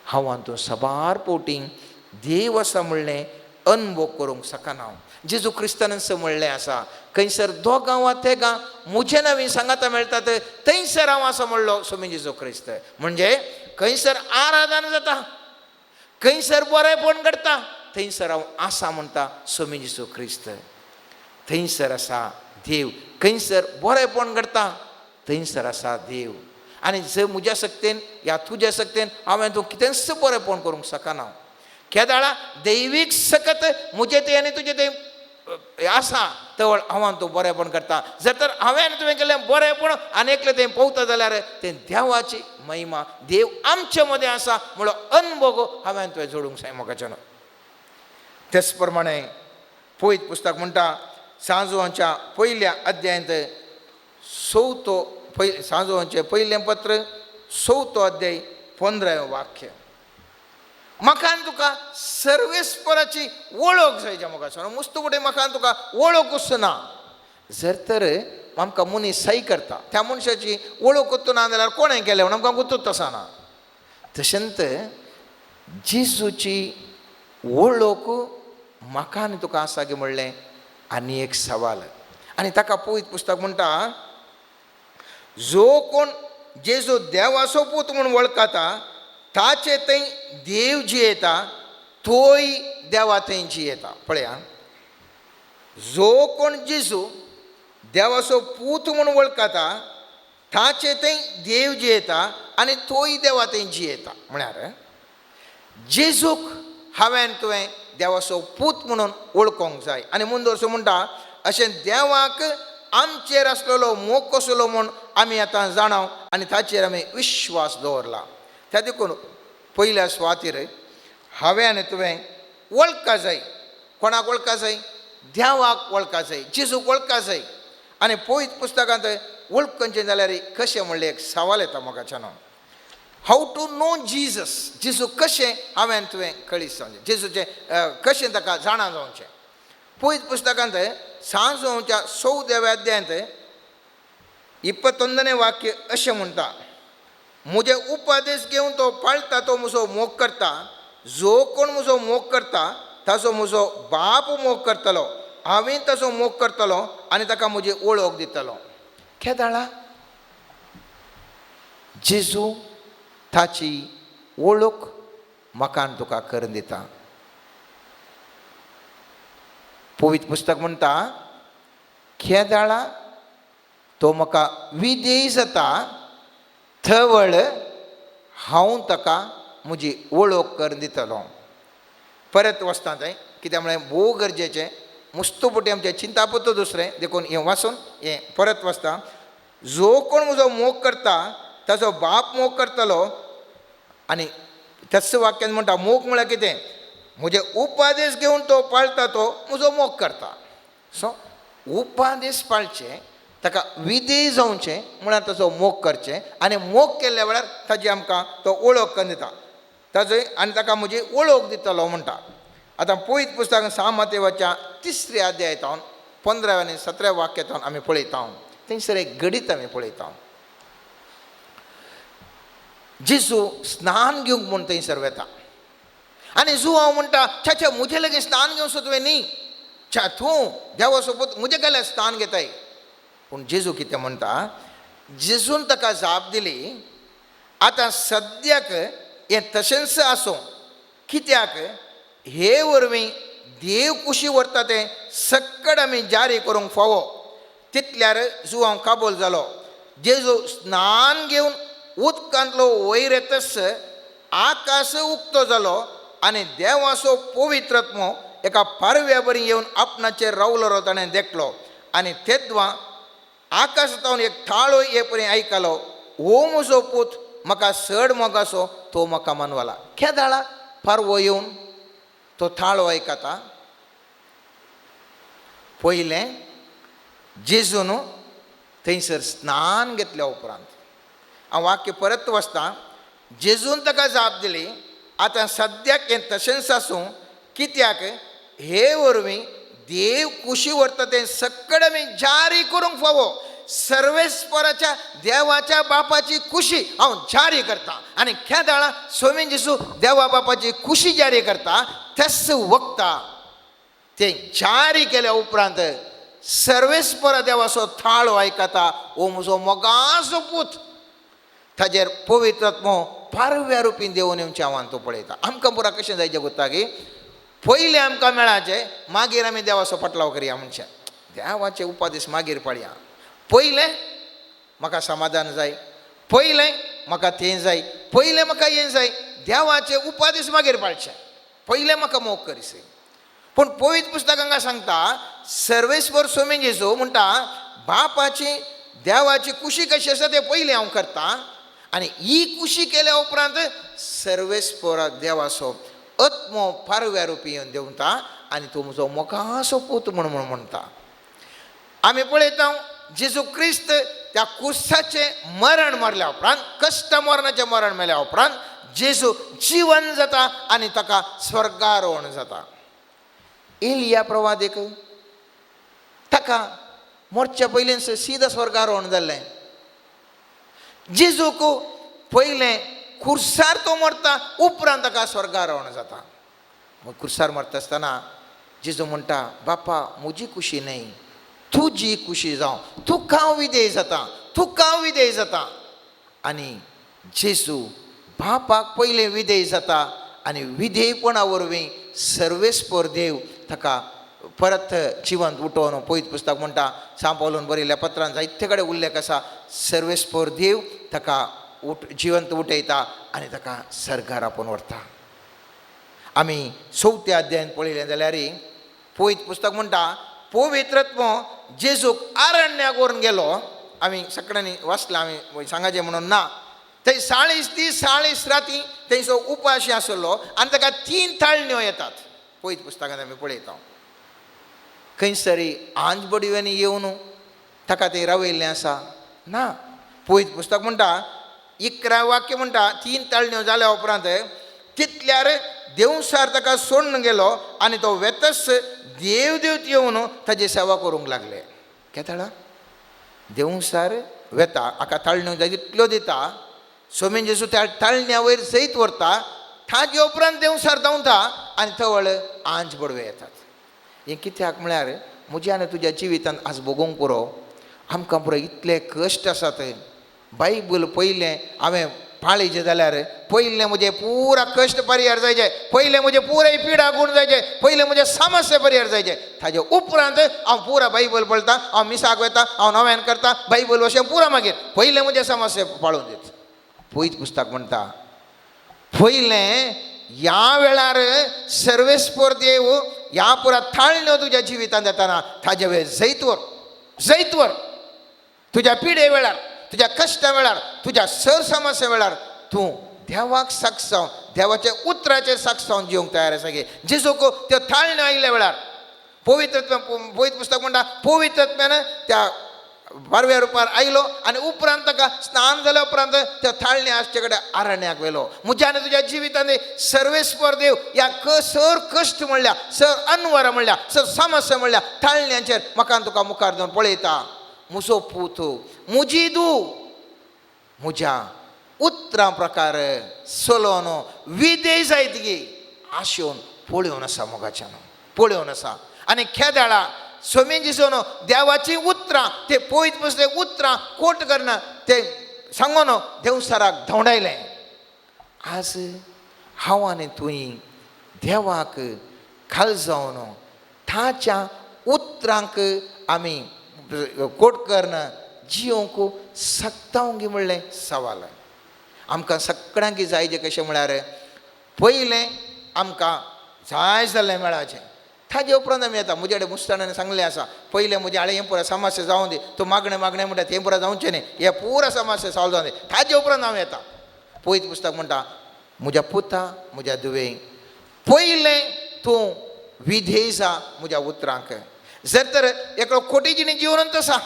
हांव आनी तूं साबार पोटी देव आसा म्हणलें अनुभव करूंक शकना. जेजू क्रिस्तानच म्हणलें आसा, खंयसर दोगां वा तेगां म्हजे नवीन सांगाता मेळटात थंयसर हांव आसा म्हणलो स्वामी जेजू क्रिस्त. म्हणजे खंयसर आराधना जाता, खंयसर बरेंपण घडटा, थंयसर हांव आसा म्हणटा स्वामी जेजू क्रिस्त. थंयसर आसा देव, खंयसर बरेंपण घडटा थंयसर आसा देव. आनी जर म्हज्या शक्तेन या तुज्या शक्तेन हांवें तूं कितेंच बरेंपण करूंक शकना. केदाळा दैवीक सकत म्हजे थंय आनी तुजे थंय आसा तवळ हांव तूं बरेंपण करता. जर तर हांवें आनी तुवें केल्लें बरेंपण आनी एकलें थंय पोवता जाल्यार तें देवाची महिमा, देव आमचे मदें आसा म्हणलो अनुभव हांवें तुवें जोडूंक जाय मोगाच्या न्हू. तेच प्रमाणे पयत पुस्तक म्हणटा सांजवांच्या पयल्या अध्यायांत चवथो सांजवांचें पयलें पत्र चवथो अध्याय 15वें वाक्य. म्हाका आनी तुका सर्वेस्पराची वळख जाय ज्या मोगाचो. मुस्त फुडें म्हाका आनी तुका वळखूच ना. जर तर आमकां मनीस सही करता त्या मनशाची वळखूच ना जाल्यार कोणें केलें म्हणून आमकां गुतूच आसना. तशेंच जेजूची वळख म्हाका आनी तुका आसा गे म्हणलें आनी एक सवाल. आनी ताका पवित्र पुस्तक म्हणटा जो कोण जेजू देवाचो पूत म्हूण वळखता ताचे थंय देव जियेता तोय देवा थंय जियेता. पळया, जो कोण जेजू देवाचो पूत म्हूण वळखता ताचे थंय देव जियेता आनी तोय देवा थंय जियेता. म्हळ्यार जेजूक हांवें तुवें देवाचो पूत म्हणून वळखूंक जाय. आनी मुंदोरसो म्हणटा अशें देवाक आमचेर आसलेलो मोग कसलो म्हूण आमी आतां जाणाव आनी ताचेर आमी विश्वास दवरला. त्या देखून पयल्या सुवातेर हांवें आनी तुवें वळखा जाय. कोणाक वळखा जाय? देवाक वळखा जाय, जेजूक वळखा जाय. आनी पवित्र पुस्तकांत वळखचें जाल्यार कशें म्हणलें एक सवाल येता मोगाच्यान. How to know Jesus, जेजू कशें हांवें तुवें कळीस जावचें, जेजूचें कशें ताका जाणा जावचें. पवित्र पुस्तकांत सांजोवच्या 14व्या अध्यायांत 21 वाक्य अशें म्हणटा, म्हजे उपदेश घेवन तो पाळटा तो म्हजो मोग करता. जो कोण म्हजो मोग करता ताचो म्हजो बाप मोग करतलो, हांवें ताचो मोग करतलो आनी ताका म्हजी वळख दितलो. केदाळा जेजू ताची वळख म्हाका आनी तुका करून दिता. पवित्र पुस्तक म्हणटा केदाळा तो म्हाका विधेय जाता थवळ हांव ताका म्हजी वळख करून दितलो. परत वचता थंय, कित्याक म्हळ्यार भोव गरजेचें मुस्तुपुटी आमचें चिंतापत्त दुसरें, देखून हें वाचून हें परत वचता. जो कोण म्हजो मोग करता ताचो बाप मोग करतलो आनी त्याच वाक्यान म्हणटा मोग म्हळ्यार कितें, म्हजे उपादेश घेवन तो पाळटा तो म्हजो मोग करता. सो उपादेश पाळचें, ताका विधेय जावचें म्हळ्यार ताचो मोग करचें आनी मोग केल्ल्या वेळार ताजी आमकां तो वळख करून दिता ताजो आनी ताका म्हजी वळख दितलो म्हणटा. आतां पवित्र पुस्तकान सामतेवाच्या तिसऱ्या अध्यायतावन 15 आनी 17 वाक्यातावन आमी पळयता, थंयसर एक घडीत आमी पळयता. जेजू स्नान घेवंक म्हूण थंयसर वेता आनी जुवांव म्हणटा, छा छा म्हजे लागीं स्नान घेवचो तुवें न्ही, छा तूं देवा सोबत म्हजे गेल्यार स्नान घेताय. पूण जेजू कितें म्हणटा, जेजून ताका जाप दिली, आतां सद्याक हें तशेंच आसूं, कित्याक हे वरवीं देव कुशी व्हरता तें सक्कड आमी जारी करूंक फावो. तितल्यार जुवांव काबूल जालो. जेजू स्नान घेवन उदकांतलो वयर येतच आकाश उक्तो जालो आनी देवाचो पवित्रत्मो एका पारव्या बरी येवन आपणाचेर रावलो ताणें देखलो. आनी तेद्वां आकाशांत एक थाळो हे परी आयकलो, हो म्हजो पूत म्हाका चड मोगासो, तो म्हाका मानवला. केदाळा पारवो येवन तो थाळो आयकता. पयलें जेजून थंयसर स्नान घेतल्या उपरांत हांव वाक्य परत वाचता, जेजून ताका जाप दिली, आतां सद्याक हें तशेंच आसूं, कित्याक हे वरवीं देव कुशी व्हरता तें सक्कड आमी जारी करूंक फावो. सर्वेस्पराच्या देवाच्या बापाची कुशी हांव जारी करता आनी केदाळा स्वामी जेजू देवा बापाची कुशी जारी करता तेच वखता तें जारी केल्या उपरांत सर्वेस्परा देवाचो थाळो आयकता, ओ म्हजो मोगाचो पूत, ताजेर पवित्रात्मो पारव्या रुपीन देवून येवचें आव्हान तो पळयता. आमकां पुरा कशें जायचें गुत्ता की पयलें आमकां मेळाचें, मागीर आमी देवाचो पटलाव करया म्हणचें, देवाचे उपादेश मागीर पाळया. पयलें म्हाका समाधान जाय, पयलें म्हाका तें जाय, पयलें म्हाका हें जाय, देवाचे उपादेश मागीर पाळचें, पयलें म्हाका मोग करीसे. पूण पवित्र पुस्तक हांगा सांगता सर्वेस्पर स्वामी जेजू म्हणटा बापाची देवाची कुशी कशी आसा तें पयलें हांव करता आनी ही कुशी केल्या उपरांत सर्वेस्पर देवाचो आत्मो पारव्या रुपी येवन देंवता आनी तो म्हजो मोगाचो पूत म्हूण म्हूण म्हणटा. आमी पळयता जेजू क्रिस्त त्या कुसाचें मरण मरल्या उपरांत, कश्ट मरणाचें मरण मेल्या उपरांत जेजू जिवन जाता आनी ताका स्वर्गारोहण जाता. एलिया प्रवादीक ताका मोरच्या पयलींच सीधा स्वर्गारोहण जाल्लें. जेजूक पयलें खुर्सार तो मरता, उपरांत ताका स्वर्गारोहण जाता. मग खुर्सार मरता आसतना जेजू म्हणटा, बापा म्हजी कुशी न्हय, तुजी कुशी जावं, तुका हांव विधेय जाता, तुका हांव विधेय जाता. आनी जेजू बापाक पयलें विधेय जाता आनी विधेयपणा वरवीं सर्वेस्पर देव ताका परत जिवंत उठोवन पवित्र पुस्तक म्हणटा सांपावलून बरयल्ल्या पत्रान जायते कडेन उल्लेख आसा, सर्वेस्पर देव ताका जिवंत उठयता आनी ताका सर्गार आपोवन व्हरता. आमी चवथ्या अध्यायान पळयलें जाल्यार पवित्र पुस्तक म्हणटा पवित्रत्व जेजूक आरण्याक व्हरून गेलो. आमी सगळ्यांनी वाचलां, आमी सांगाचें म्हणून ना. थंय 40 दीस 40 राती थंयसो उपाशी आसलो आनी ताका 3 ताळण्यो येतात. पवित्र पुस्तकांत आमी पळयता खंयसरी आंज बडव्यांनी येवन ताका तें रावयल्लें आसा ना. पवित्र पुस्तक म्हणटा 11 वाक्य म्हणटा 3 ताळण्यो जाल्या उपरांत तितल्यार देवसार ताका सोडून गेलो आनी तो वेतच देव देवत येवन ताजी सेवा करूंक लागले. केताळा देवसार वेता हाका ताळण्यो जाय तितल्यो दिता, स्वामी जेजू त्या ताळण्या वयर जैत व्हरता, ताजे उपरांत देवसार धांवता आनी तवळ आंज बडवे येतात. हें कित्याक म्हळ्यार म्हज्या आनी तुज्या जिवितांत आज भोगोवंक पुरो, आमकां पुरो इतले कश्ट आसात. बायबल पयलें हांवें पाळीचें जाल्यार पयलें म्हजें पुरा कश्ट परिहार जायचे, पयलें म्हजें पुराय पिडा गुण जायचे, पयलें म्हजें समस्या परिहार जायचे, ताजे उपरांत हांव पुरा बायबल पळता, हांव मिसाक वता, हांव नव्यान करता बायबल वशें पुरा, मागीर पयलें म्हजें समस्या पाळून दित. पवित्र पुस्तक म्हणटा पयलें ह्या वेळार सर्वेस्पर देव ह्या पुरा ताळण्यो तुज्या जिवितांत येताना ताजे वेळ जैतवर जैतवर तुज्या पिडे वेळार, तुज्या कश्टा वेळार, तुज्या सर समस्या वेळार तूं देवाक साक्ष जावन, देवाच्या उतराचेर साक्ष जावन जिवंक तयार आसा गे? जेजूक त्यो थाळण्यो आयिल्ल्या वेळार पवित्र, पवित्र पुस्तक म्हणटा, पवित्र आत्म्यान त्या बारव्या रुपार आयलो आनी उपरांत ताका स्नान जाल्या उपरांत त्या थाळणे आसचे कडेन आरण्याक व्हेलो. म्हज्या आनी तुज्या जिवितांत सर्वेस्पर देव ह्या सर कश्ट म्हणल्या, सर अनवर म्हणल्या, सर समस्या म्हणल्या थाळण्यांचेर म्हाका आनी तुका मुखार जावन पळयता. म्हजो पूत, म्हजी दू म्हज्या उतरां प्रकार चलोवन विधेय जायत गी आशेवन पळोवन आसा, मोगाच्यान पळोवन आसा. आनी खेदाळा स्वामी दिसून देवाचीं उतरां, ते पयत बसले उतरां कोट करना ते सांगून देवसराक धांवडायलें. आज हांव आनी तुंय देवाक खाल जावन ताच्या उतरांक आमी कोट करना जिवंक शकता गी म्हणलें सवाल. आमकां सगळ्यांक जाय जें कशें म्हळ्यार पयलें आमकां जाय जाल्लें मेळाचें, ताजे उपरांत आमी येता. म्हजे कडेन मुस्ताणान सांगलें आसा, पयलें म्हजें हाळें हें पुरा समस्या जावं दी, तूं मागणें मागणें म्हणटा तें पुरा जावचें न्ही, हें पुरा समस्या सॉल्व जावं दी, ताजे उपरांत हांव येता. पयत पुस्तक म्हणटा, म्हज्या पुता, म्हज्या धुवे, पयलें तूं विधेय जा म्हज्या उतरांक. जर तर एकलो खोटी जिणी जिवनंत आसा,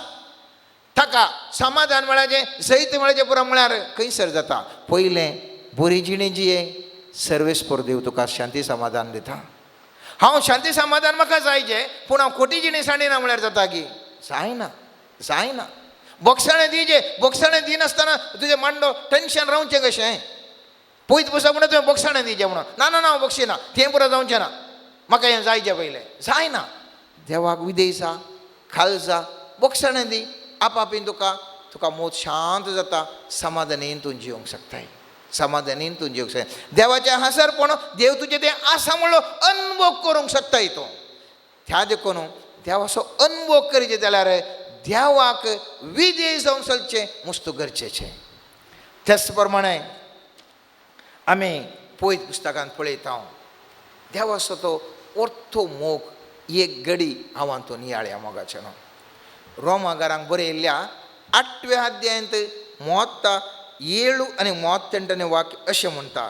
ताका समाधान मेळाचें, जैत मेळाचें पुरो म्हळ्यार खंयसर जाता? पयलें बरी जिणी जिये, सर्वेस्पर देव तुका शांती समाधान दिता. हांव शांती समाधान म्हाका जायचें, पूण हांव खोटी जिणी सांडिना म्हळ्यार जाता की? जायना, जायना. बोगसाणें दिजे, बोगसाणें दिनासतना तुजें मांडो टेंशन रावचें कशें? पयत पुस्तक म्हणटा तुवें बोगसाणें दिजें म्हणून, ना ना ना, हांव बक्षिना, तें पुरो जावचें ना, म्हाका हें जायचें पयलें. जायना. देवाक विधेय जा, खाल जा, बोगसाणें दी, आपापीन तुका तुका मोत शांत जाता, समाधानीन तूं जिवंक शकताय, समाधानीन तूं जिवंक शकता. देवाचें हांसरपण, देव तुजें तें आसा म्हणलो अनुभव करूंक शकताय तूं. त्या देखून देवाचो अनुभव करीत जाल्यार देवाक विधेय जावन चलचें मुस्त गरजेचें. त्याच प्रमाणे आमी पयत पुस्तकांत पळयता, देवाचो तो ortho मोग एक गडी हांव हातूंत नियाळ्या मोगाचें न्हू. रोमागारांक बरयल्ल्या 8व्या अध्यायांत 37 आनी 38 वाक्य अशें म्हणटा,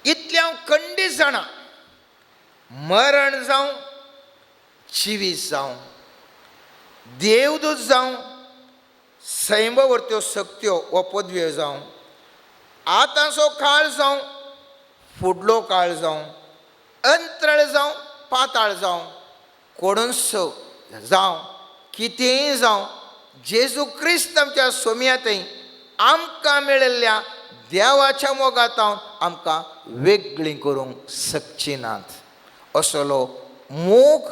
इतलें हांव खंडीत जाणा, मरण जावं, जिवीत जावं, देवदूत जावं, सैमवरत्यो सक्त्यो वा पदव्यो जावं, आतांचो काळ जावं, फुडलो काळ जावं, अंतराळ जावं, पाताळ जावं, कोणूच जावं, कितेंय जावं, जेजू क्रिस्त आमच्या सोम्यातय आमकां मेळिल्ल्या देवाच्या मोगांत आमकां वेगळीं करूंक शकची नात. असलो मोग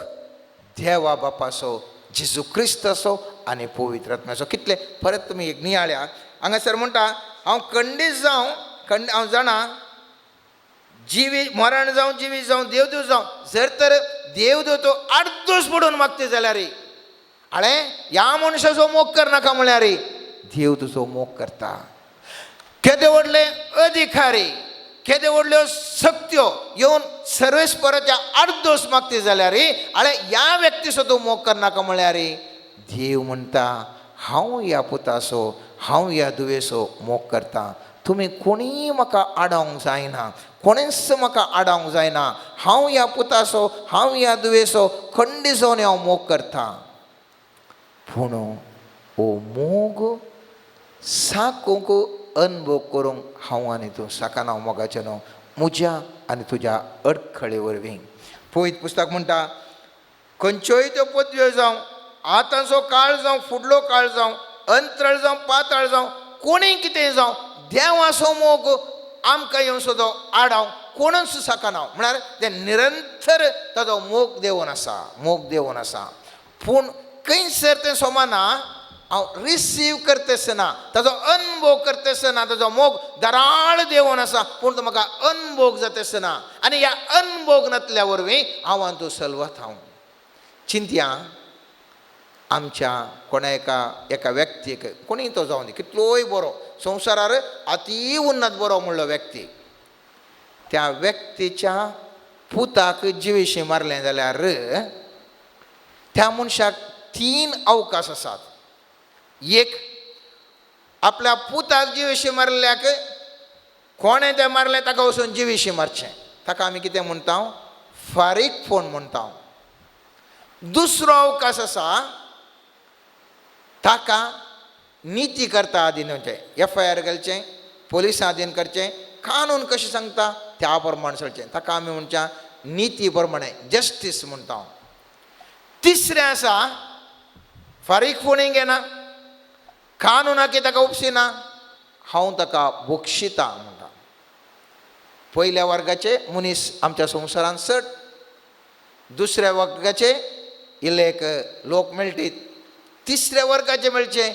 देवा बापाचो, जेजू क्रिस्ताचो आनी पवित्र आत्म्याचो. कितले परत तुमी एक नियाळ्या, हांगासर म्हणटा, हांव खंडीत जावं, खंड हांव जाणा, जिवी मरण जावं, जिवीत जावं, देवदूत जावं, जर तर देवदूत आर्दोस पडून मागता जाल्यार, आळे ह्या मनशाचो मोग करनाका म्हळ्यार देव तुजो मोग करता. केदे व्हडले अधिकारी, केदे व्हडल्यो सक्त्यो येवन सर्वेस्पराच्या आर्दोस मागता जाल्यार, आळे ह्या व्यक्तीचो तूं मोग करनाका म्हळ्यार देव म्हणटा, हांव ह्या पुताचो, हांव ह्या धुवेचो मोग करता. तुमी कोणीय म्हाका आडावंक जायना, कोणेच म्हाका आडावंक जायना. हांव ह्या पुताचो, हांव ह्या धुवेचो खंडीत जावन हांव मोग करता. पूण हो मोग साकूंक अनुभव करूंक हांव आनी तूं साकाना मोगाचें न्हू, म्हज्या आनी तुज्या अडखळे वरवीं. पवित्र पुस्तक म्हणटा, खंयच्योय त्यो पदव्यो जावं, आतांचो काळ जावं, फुडलो काळ जावं, अंतराळ जावं, पाताळ जावं, कोणीय कितें जावं, देवाचो मोग आमकां येवन सुद्दां आडावंक कोणूच शकना. म्हळ्यार ते निरंतर ताजो मोग देवून आसा, मोग देवून आसा. पूण खंयसर तें सोमाना हांव रिसीव करतासतना, ताजो अनुभव करतासतना, ताजो मोग दराळ देवून आसा, पूण तो म्हाका अनुभव जाता आसतना, आनी ह्या अनुभव नातल्या वरवीं हांव आनी तूं सलवत. हांव चिंतया, आमच्या कोणा एका एका व्यक्तीक, कोणीय तो जावं दी, कितलोय बरो, संवसारार अती उन्नत बरो म्हणलो व्यक्ती, त्या व्यक्तीच्या पुताक जिवेशी मारलें जाल्यार त्या मनशाक 3 अवकाश आसात. एक, आपल्या पुताक जिवेशी मारल्याक कोणें तें मारलें ताका वचून जिविशी मारचें. ताका आमी कितें म्हणटा? फारीक फोन म्हणटा. दुसरो अवकाश आसा ताका निती करता आदीन वचचें, एफआयआर घालचें, पोलिसां आदीन करचें, कानून कशें सांगता त्या प्रमाण चलचें. ताका आमी म्हणच्या निती प्रमाणे जस्टीस म्हणटा. तिसरें आसा फारीक फोणींग घेना, कानुनाकी ताका उपसिना, हांव ताका बक्षिता म्हणटा. पयल्या वर्गाचे मनीस आमच्या संवसारांत चड, दुसऱ्या वर्गाचे इल्ले एक लोक मेळटीत, तिसऱ्या वर्गाचे मेळचे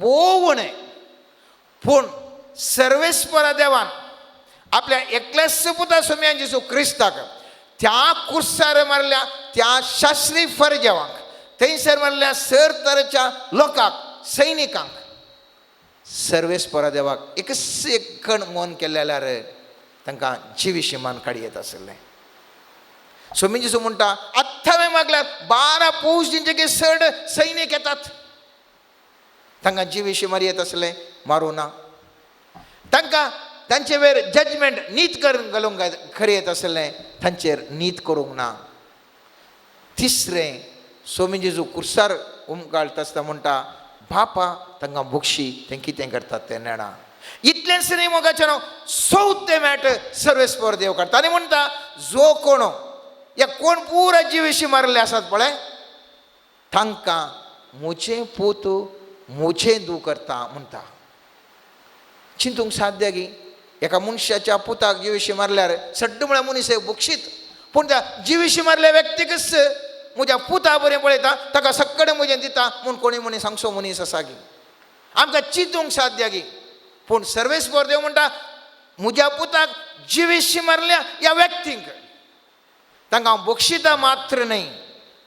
भोव उणें. पूण सर्वेस्परा देवान आपल्या एकल्याच पुता सोम्यान जेजू क्रिस्ताक त्या कुर्सार मारल्या त्या शास्त्री फर्जेवांक, थंयसर मारल्या सर तरेच्या लोकांक, सैनिकांक, सर्वेस्परा देवाक एकच एक कण मन केल्लें जाल्यार तांकां जिविशी मान काडी येत आशिल्लें. सोमी जेजू म्हणटा आत्तां हांवें मागल्यार 12 पौज तेंचे चड सैनीक येतात, तांकां जिविशी मारी येत आसलें, मारूं ना. तांकां तांचे वेर जजमेंट नीत करून घालूंक खरें येत आसलें, तांचेर नीत करूंक ना. तिसरें सोमी जेजू कुर्सार उमकाळटा आसतना म्हणटा बापा तांकां बक्षी, तें कितें करतात तें नेणा. इतलेंच न्ही मोगाचें नांव चवथें मॅट सर्वेस्पर देव काडटा आनी म्हणटा जो कोण ह्या कोण पुरा जिविशी मारिल्ले आसात पळय तांकां म्हजें पूत म्हजें दू करता म्हणटा. चिंतूंक साध्य गी एका मनशाच्या पुताक जिविशी मारल्यार सड्ड म्हळ्यार मनीस एक बक्षीत, पूण त्या जिविशी मारल्या व्यक्तीकच म्हज्या पुता बरें पळयता ताका सगळें म्हजें दिता म्हूण कोणी मनीस सांगचो मनीस आसा गी. आमकां चिंतूंक साध्य गी. पूण सर्वेस्पर देव म्हणटा म्हज्या पुताक जिविशी मारल्या ह्या व्यक्तींक तांकां हांव बक्षिता मात्र न्हय,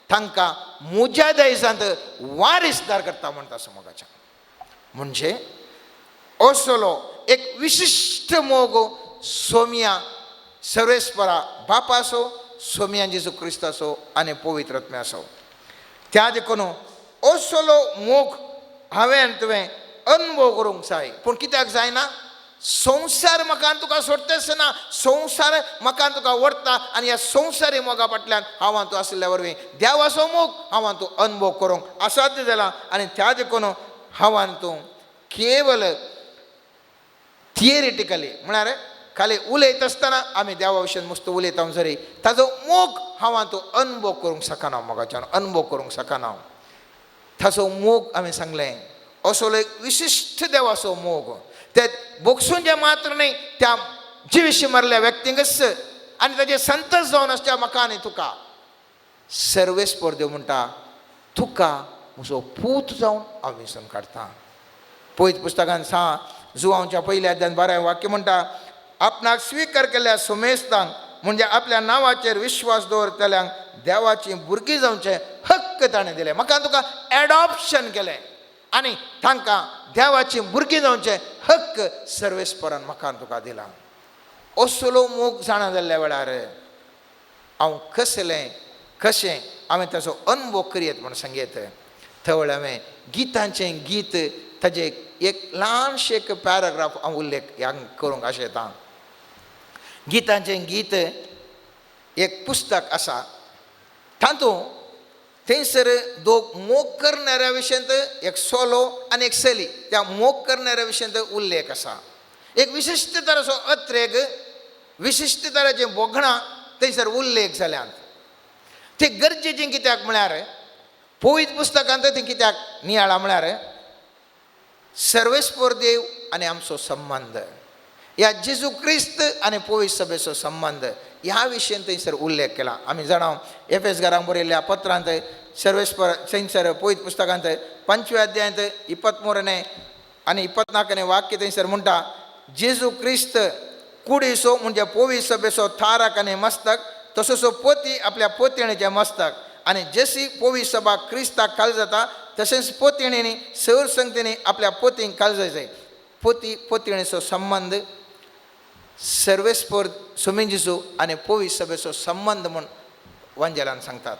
तांकां म्हज्या दायजांत वारिसदार करता म्हणटा समोगाच्या. म्हणजे असलो एक विशिश्ट मोग सोम्या सर्वेस्परा बापाचो, सोम्या जेजू क्रिस्ताचो आनी पवित्र आत्म्याचो. त्या देखून असलो मोग हांवें आनी तुवें अनुभव करूंक जाय. पूण कित्याक जायना? संवसार म्हाका तुका सोडतेच ना, संवसार म्हाका तुका व्हरता आनी ह्या संवसारी मोगा फाटल्यान हांव तूं आशिल्ल्या वरवीं देवाचो मोग हांव तूं अनुभव करूंक असाध्य जाला. आनी त्या देखून हांव तूं केवल थियरिटिकली म्हळ्यार खाली उलयत आसतना आमी देवा विशयन मस्त उलयता जरी ताजो मोग हांव तूं अनुभव करूंक शकना, मोगाच्यान अनुभव करूंक शकना. ताचो मोग हांवें सांगलें असलो एक विशिश्ट देवाचो मोग ते बोगसून मात्र न्हय त्या जिविशी मारल्या व्यक्तींकच आनी ताजे संतोष जावन आसच्या म्हाका आनी तुका सर्वेस्पर देव म्हणटा तुका म्हजो पूत जावन हांव वेंचून काडटा. पयत पुस्तकान सा जुवांच्या पयल्या अध्यान 12 वाक्य म्हणटा आपणाक स्विकार केल्ल्या सुमेस्तांक म्हणजे आपल्या नांवाचेर विश्वास दवरतल्यांक देवाची भुरगीं जावचें हक्क ताणें दिलें. म्हाका तुका एडॉप्शन केलें आनी तांकां देवाची भुरगीं जावचें हक्क सर्वेस्परान म्हाका तुका दिला. असलो मोग जाणा जाल्ल्या वेळार हांव कसलें कशें हांवें ताचो अनुभव करयत म्हूण सांगयत. थवळ हांवें गितांचें गीत ताजे एक ल्हानशें एक पॅराग्राफ हांव उल्लेख ह्या करूंक आशेतां. गितांचें गीत एक पुस्तक आसा, तातूंत थंयसर दोग मोग करणाऱ्या विशयांत एक सोलो आनी एक चली त्या मोग करणाऱ्या विशयांत उल्लेख आसा. एक विशिश्ट तरेचो अत्रेग, विशिश्ट तरेचीं भोगणां थंयसर उल्लेख जाल्यात. ते गरजेचें कित्याक म्हळ्यार पवित्र पुस्तकांत तें कित्याक नियाळा म्हळ्यार सर्वेस्पर देव आनी आमचो संबंद, ह्या जेजू क्रिस्त आनी पवित्र सभेचो संबंद ह्या विशयान थंयसर उल्लेख केला. आमी जाणा एफएस घरांक बरयल्ल्या पत्रांत सर्वेस्पर थंयसर पवित्र पुस्तकांत 5व्या अध्यायांत 23 आनी 24 वाक्य थंयसर म्हणटा जेजू क्रिस्त कुडीचो म्हणजे पवित्र सभेचो थारक आनी मस्तक, तसोच पोती आपल्या पोतयेणेचें मस्तक, आनी जशी पवित्र सभा क्रिस्ताक खाल जाता तशेंच पोतयेणेनी सर संगतींनी आपल्या पोतींक खाल जाय. पोती पोतयेणेचो संबंद सर्वेस्पर सोमिंजीचो आनी पवित्र सभेचो संबंद म्हूण वांजेलान सांगतात.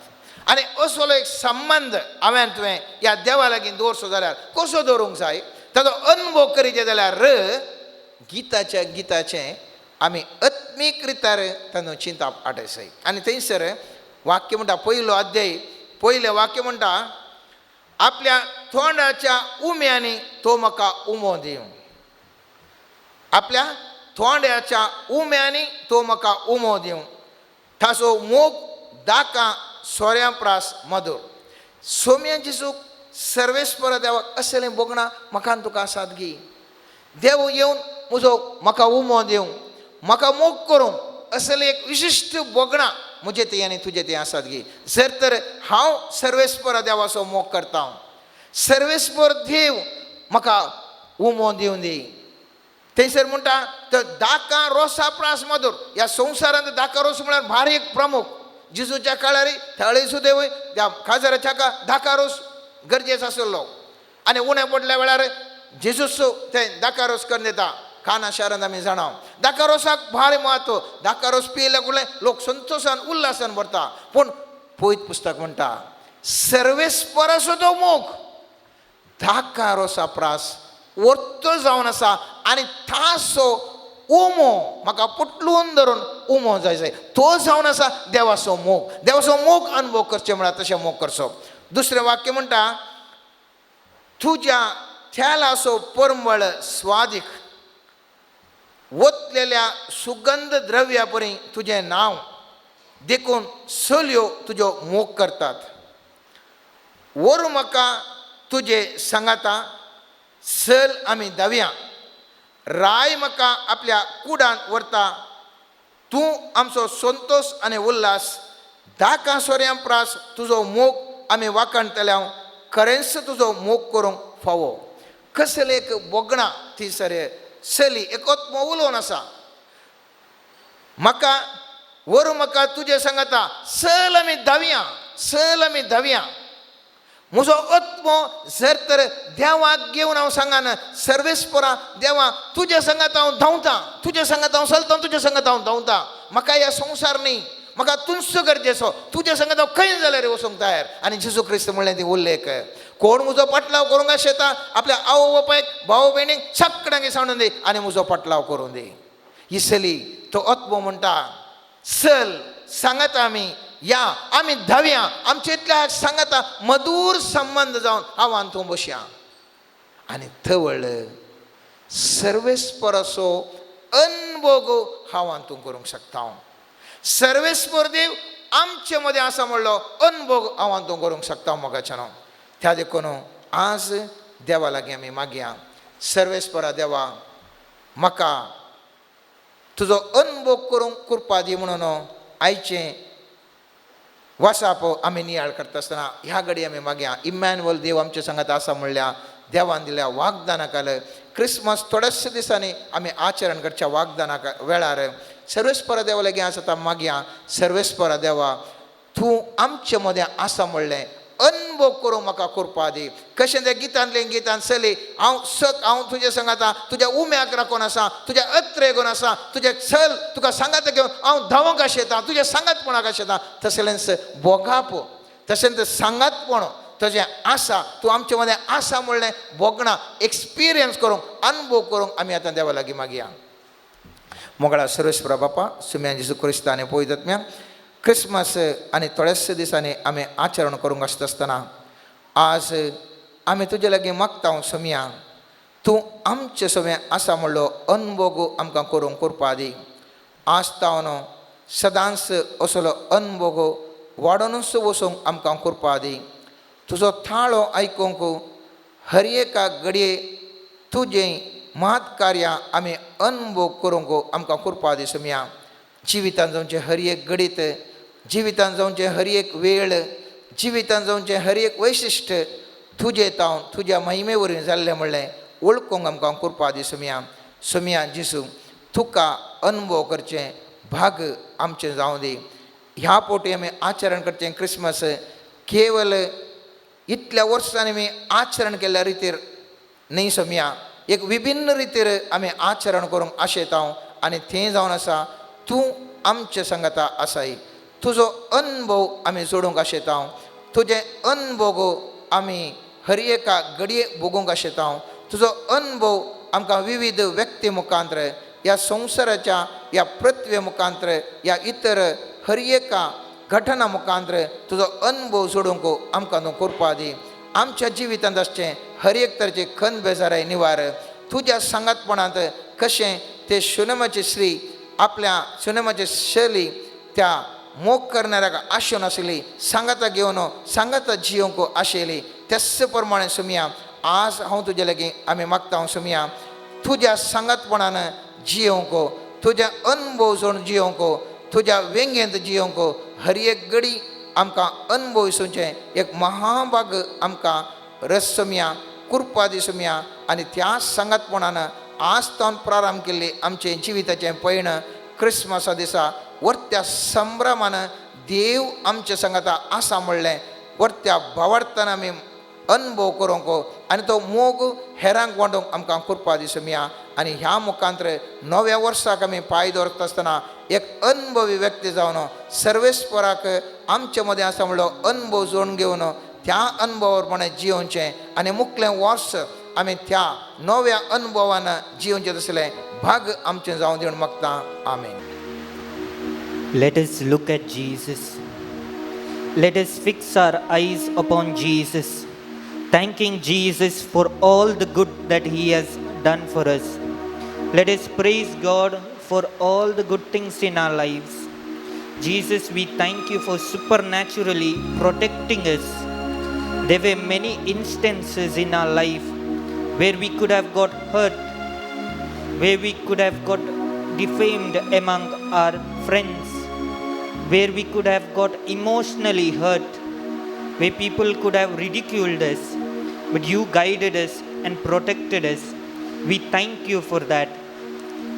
आनी असलो एक संबंद हांवें तुवें ह्या देवा लागीं दवरचो जाल्यार कसो दवरूंक जाय, ताजो अनुभव करीत जाल्यार गिताच्या गिताचें आमी आत्मीक रितार तांचो चिंताप आटायसाय. आनी थंयसर वाक्य म्हणटा, पयलो अध्याय पयलें वाक्य म्हणटा, आपल्या तोंडाच्या उम्यांनी तो म्हाका उमो दिवं. आपल्या तोंडाच्या उम्यांनी तो म्हाका उमो दिवं. ताचो मोग दाका सोऱ्या प्रास मधूर. सोम्या जेजूक सर्वेस्पर देवाक असलें भोगणां म्हाका आनी तुका आसात गी. देव येवन म्हजो म्हाका उमो दिवं, म्हाका मोग करूं, असलें एक विशिश्ट भोगणां म्हजे ती आनी तुजे ती आसात गी. जर तर हांव सर्वेस्पर देवाचो मोग करता, सर्वेस्पर देव म्हाका उमो दिवं दी. थंयसर म्हणटा तर दाका रोसा प्रास मधूर. ह्या संवसारांत दाका रोस म्हळ्यार भारी एक प्रमुख. जेजूच्या काळार थळी सुद्दां त्या खाजराच्या का दाका रोस गरजेचो आशिल्लो. आनी उणें पडल्या वेळार जेजूस ते दाका रोस करून दिता. काना शारांत आमी जाणा दाका रोसाक भारी म्हत्व. दाका रोस पियेल्या कुडले लोक संतोशान उल्हासान भरता. पूण पयत पुस्तक म्हणटा सर्वेस्पराचो तो मोग दाका रोसा प्रास वर्तो जावन आसा आनी तासो उमो म्हाका पुटलून धरून उमो जाय जाय तो जावन आसा देवाचो मोग. देवाचो मोग अनुभव करचें म्हळ्यार तशें मोग करचो. दुसरें वाक्य म्हणटा, तुज्या थेलाचो परमळ स्वादीक वतलेल्या सुगंध द्रव्या परी तुजें नांव देखून चलयो तुजो मोग करतात. व्हर म्हाका तुजे सांगाता चल आमी धांवया. राय म्हाका आपल्या कुडान व्हरता. तूं आमचो संतोश आनी उल्हास. दाका सोऱ्यां प्रास तुजो मोग आमी वाखाणतल्या. खरेंच तुजो मोग करूंक फावो. कसलें एक भोगणां ती सर चली एक आत्मो उलोवन आसा, म्हाका व्हर म्हाका तुजें सांगाता चल आमी धांवया, चल आमी धांवया. म्हजो आत्मो जर तर देवाक घेवन हांव सांगान सर्वेस्परा देवा तुज्या सांगात हांव धांवता, तुज्या सांगात हांव चलता, तुज्या सांगात हांव धांवता. म्हाका ह्या संवसार न्ही, म्हाका तुमचो गरजेचो. तुज्या सांगात हांव खंय जाल्यार वचूंक तयार. आनी जेजू क्रिस्त म्हणलें ती उल्लेख, कोण म्हजो पाटलाव करूंक आशेता आपल्या आवय बापायक भाव भयणीक सगळ्यांक सांडून दी आनी म्हजो पाटलाव करूं दी. ही चली तो आत्मो म्हणटा चल सांगाता आमी या आमी धांवया. आमचे इतल्या सांगाता मधूर संबंद जावन हांव आनी तूं बसया. आनी थवळ सर्वेस्पराचो अनभोग हांव आनी तूं करूंक शकता. सर्वेस्पर देव आमचे मदें आसा म्हणलो अनभोग हांव आनी तूं करूंक शकता मोगाच्यान. त्या देखून आज देवा लागीं आमी मागया, सर्वेस्परा देवा म्हाका तुजो अनभोग करूंक कृपा दी म्हणून आयचें वासाप आमी नियाळ करता आसतना ह्या घडी आमी मागया. इमॅन्युअल देव आमचे सांगात आसा म्हणल्या देवान दिल्या वागदाना काल क्रिसमस थोड्याच दिसांनी आमी आचरण करच्या वागदाना वेळार सर्वेस्परा देवा लागीं आसा मागया, सर्वेस्परा देवा तूं आमचे मदें आसा म्हणलें अनुभव करूं म्हाका कृपा दी. कशें त्या गितांतलें गितान चली हांव सत हांव तुजें सांगाता तुज्या उम्याक राखून आसा, तुज्या अत्रे घेवन आसा, तुजें चल तुका सांगाता घेवन हांव धांवंक आशेता, तुज्या सांगातपणाक आशेता. तसलेंच भोगाप तशेंच सांगातपण तुजें आसा, तूं आमचे मदें आसा म्हणलें भोगणां एक्सपिरियन्स करूंक अनुभव करूंक आमी आतां देवा लागीं मागया. मोगळा सर्वेस्परा बापा सुम्या जेजू क्रिस्ता आनी पवित्र क्रिसमस आनी थोड्याच दिसांनी आमी आचरण करूंक आसता आसतना आज आमी तुजे लागीं मागता सोम्या तूं आमचे सोम्या आसा म्हणलो अनभोग आमकां करूंक कृपा दी. आज तावन सदांच असलो अनभोग वाडोवनूच वचूंक आमकां कृपा दी. तुजो थाळो आयकूंक हर एका घडये तुजें महत् कार्यां आमी अनुभव करूंक आमकां कृपा दी सोम्या. जिवितांत जावचें हर एक घडीत, जिवितांत जावचें हर एक वेळ, जिवितांत जावचें हर एक वैशिश्ट तुजें तावन तुज्या महिमे वरवीं जाल्लें म्हणलें वळखूंक आमकां कृपा दी सोम्या. सोम्या जेजू तुका अनुभव करचें भाग आमचें जावं दी. ह्या पोटी आमी आचरण करचें क्रिसमस केवल इतल्या वर्सांनी आमी आचरण केल्ल्या रितीर न्ही सोम्या, एक विभिन्न रितीर आमी आचरण करूंक आशेता आनी थंय जावन आसा तूं आमचे सांगाता आसाय. तुजो अनुभव आमी जोडूंक आशेता, तुजें अनुभव आमी हर एका घडये भोगूंक आशेता. तुजो अनुभव आमकां विविध व्यक्ती मुखांतर ह्या संवसाराच्या ह्या पृथ्वे मुखांतर ह्या इतर हर एका घटना मुखांतर तुजो अनुभव सोडूंक आमकां तूं करपा दी. आमच्या जिवितांत आसचें हर एक तरेचे खंत बेजाराय निवार. तुज्या सांगातपणांत कशें ते सुनमाची स्त्री आपल्या सुनमाची शैली त्या मोग करणाऱ्याक आशेवन आशिल्ली, सांगाता घेवन सांगाता जियोंक आशिल्ली, त्याच प्रमाणे सुमया आज हांव तुजे लागीं आमी मागता हांव सुमया तुज्या सांगातपणान जियोंक, तुज्या अनुभव जोडून जियोंक, तुज्या वेंगेंत जियोंक हर एक घडी आमकां अनुभव दिसूचें एक महाभाग आमकां रस सुमया, कृपा दी सुमया. आनी त्या सांगातपणान आज तावन प्रारंभ केल्ली आमचें जिविताचें पयण क्रिसमसा दिसा वर्त्या संभ्रमान देव आमच्या सांगाता आसा म्हणलें वर्त्या भावार्थान आमी अनुभव करूंक आनी तो मोग हेरांक वांटूंक आमकां कृपा दी सुमया. आनी ह्या मुखांतर नव्या वर्साक आमी पांय दवरता आसतना एक अनुभवी व्यक्ती जावन सर्वेस्पराक आमचे मदें आसा म्हणलो अनुभव जोडून घेवन त्या अनुभवार प्रमाणे जियोवचें आनी मुखलें वर्स आमी त्या नव्या अनुभवान जियोवचें तसलें भाग आमचें जावं दी म्हूण मागता. आमेन. Let us look at Jesus. Let us fix our eyes upon Jesus, thanking Jesus for all the good that He has done for us. Let us praise God for all the good things in our lives. Jesus, we thank you for supernaturally protecting us. There were many instances in our life where we could have got hurt, where we could have got defamed among our friends, where we could have got emotionally hurt, where people could have ridiculed us, but you guided us and protected us. We thank you for that.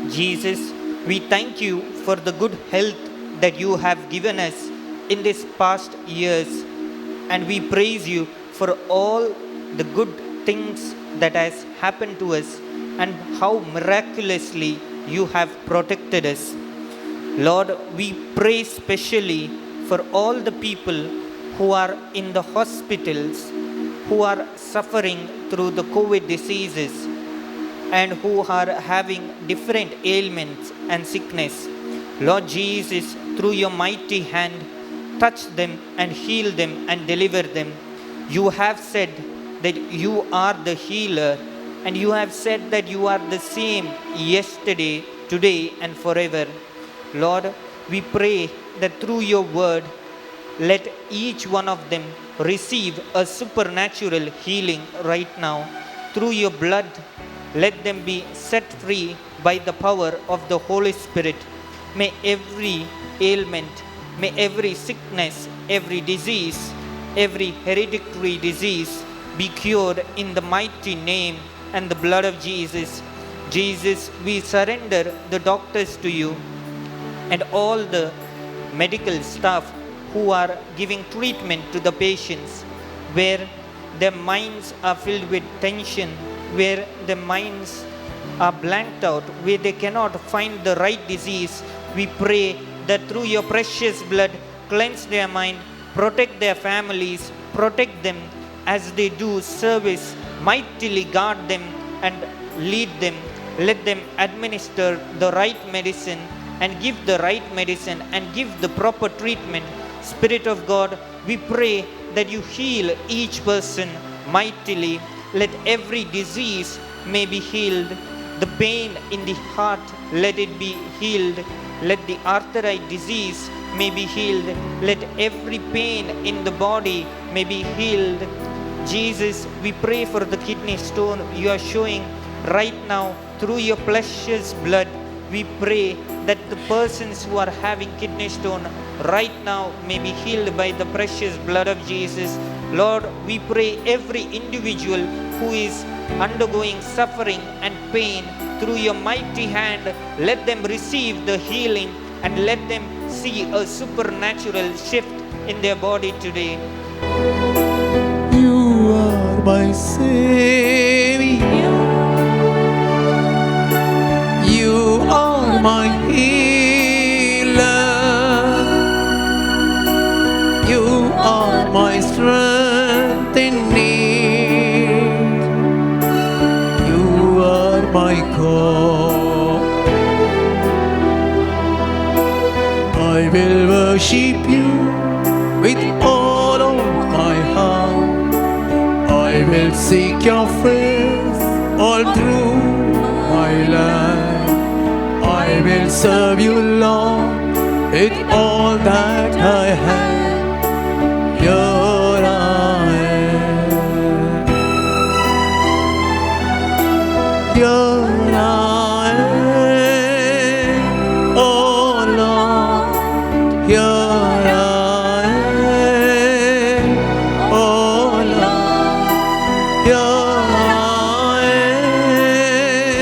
Jesus, we thank you for the good health that you have given us in this past years, and we praise you for all the good things that has happened to us and how miraculously you have protected us. Lord, we pray specially for all the people who are in the hospitals, who are suffering through the COVID diseases and who are having different ailments and sickness. Lord Jesus, through your mighty hand, touch them and heal them and deliver them. You have said that you are the healer, and you have said that you are the same yesterday, today, and forever. Lord, we pray that through your word, let each one of them receive a supernatural healing right now. Through your blood, let them be set free by the power of the Holy Spirit. May every ailment, may every sickness, every disease, every hereditary disease be cured in the mighty name and the blood of Jesus. Jesus, we surrender the doctors to you and all the medical staff who are giving treatment to the patients, where their minds are filled with tension, where their minds are blanked out, where they cannot find the right disease. We pray that through your precious blood, cleanse their mind, protect their families, protect them as they do service, mightily guard them and lead them. Let them administer the right medicine and give the right medicine and give the proper treatment. Spirit of God, we pray that you heal each person mightily. Let every disease may be healed. The pain in the heart, let it be healed. Let the arthritis disease may be healed. Let every pain in the body may be healed. Jesus, we pray for the kidney stone you are showing right now through your precious blood. We pray that the persons who are having kidney stone right now may be healed by the precious blood of Jesus. Lord, we pray every individual who is undergoing suffering and pain, through your mighty hand, let them receive the healing and let them see a supernatural shift in their body today. You are my Savior. You are my healer. You are my strength in need. You are my will worship you with all of my heart. I will seek your face all through my life. I will serve you, Lord, with all that I have. Here I am. Here I am, oh Lord. Here I am, oh Lord. Here I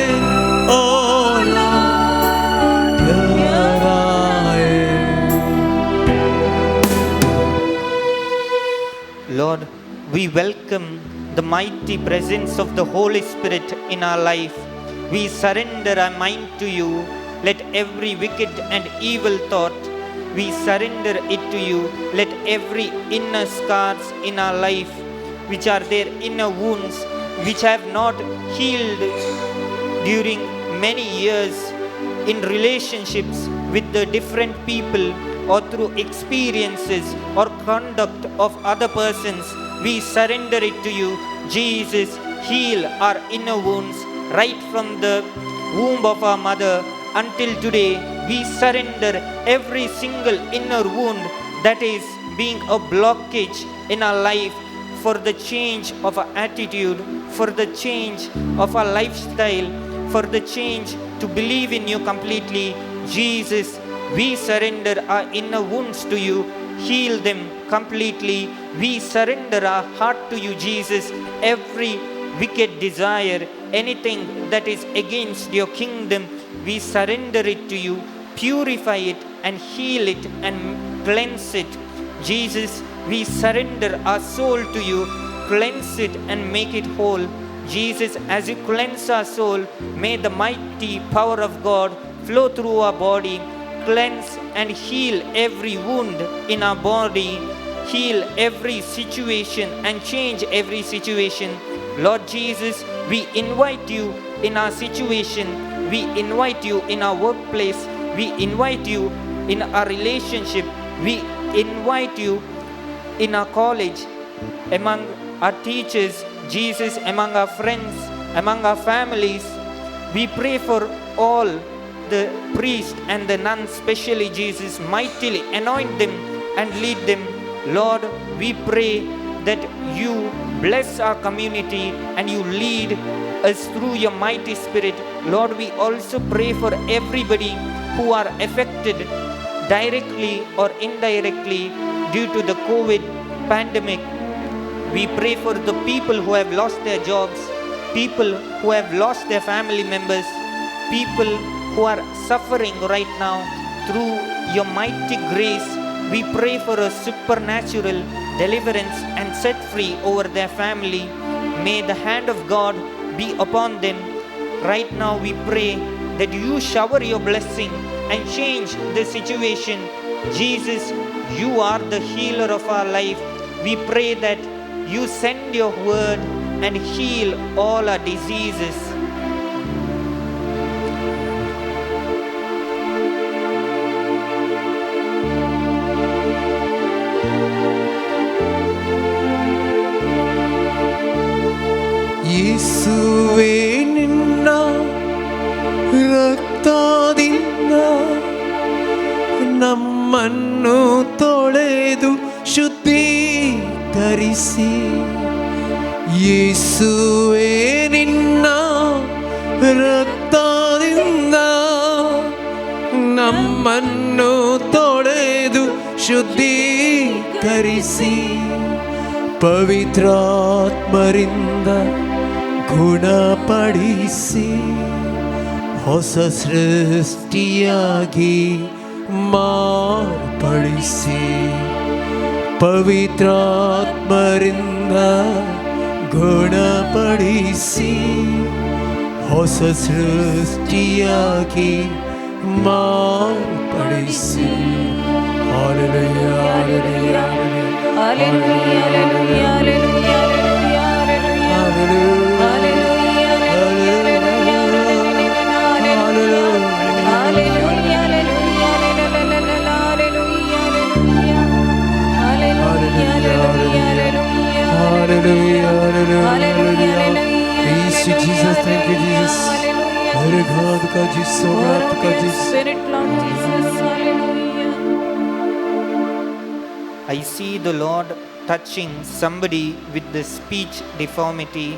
am, oh Lord. Here I am. Lord, we welcome the mighty presence of the Holy Spirit in our life. We surrender our mind to you. Let every wicked and evil thought, we surrender it to you. Let every inner scars in our life, which are their inner wounds, which have not healed during many years in relationships with the different people or through experiences or conduct of other persons, we surrender it to you. Jesus, heal our inner wounds right from the womb of our mother until today. We surrender every single inner wound that is being a blockage in our life for the change of our attitude, for the change of our lifestyle, for the change to believe in you completely. Jesus, we surrender our inner wounds to you. Heal them completely. We surrender our heart to you, Jesus. Every wicked desire, anything that is against your kingdom, we surrender it to you. Purify it and heal it and cleanse it. Jesus, we surrender our soul to you. Cleanse it and make it whole. Jesus, as you cleanse our soul, may the mighty power of God flow through our body, cleanse and heal every wound in our body, heal every situation and change every situation. Lord Jesus, we invite you in our situation, we invite you in our workplace, we invite you in our relationship, we invite you in our college, among our teachers, Jesus, among our friends, among our families. We pray for all the priests and the nuns, especially Jesus, mightily anoint them and lead them. Lord, we pray that you bless our community and you lead us through your mighty Spirit. Lord, we also pray for everybody who are affected directly or indirectly due to the COVID pandemic. We pray for the people who have lost their jobs, people who have lost their family members, people who are suffering right now. Through your mighty grace, we pray for a supernatural deliverance and set free over their family. May the hand of God be upon them. Right now we pray that you shower your blessing and change the situation. Jesus, you are the healer of our life. We pray that you send your word and heal all our diseases. ಯೇಸುವೇ ನಿನ್ನ ರಕ್ತದಿಂದ ನಮ್ಮನ್ನು ತೊಳೆದು ಶುದ್ಧೀಕರಿಸಿ. ಯೇಸುವೇ ನಿನ್ನ ರಕ್ತದಿಂದ ನಮ್ಮನ್ನು ತೊಳೆದು ಶುದ್ಧೀಕರಿಸಿ. ಪವಿತ್ರಾತ್ಮರಿಂದ ಗುಣಪಡಿಸಿ ಹೊಸ ಸೃಷ್ಟಿಯಾಗಿ ಮಾರ್ಪಡಿಸಿ. ಪವಿತ್ರಾತ್ಮರಿಂದ ಗುಣಪಡಿಸಿ ಹೊಸ ಸೃಷ್ಟಿಯಾಗಿ ಮಾರ್ಪಡಿಸಿ. Hallelujah, hallelujah, Hallelujah, hallelujah, hallelujah, hallelujah, hallelujah. Hallelujah, hallelujah, hallelujah, hallelujah, hallelujah, Thank you, Jesus. Hallelujah. Hare God, Jesus, Pour out God, your Jesus. Spirit, Lord Jesus. Hallelujah. I see the Lord touching somebody with the speech deformity.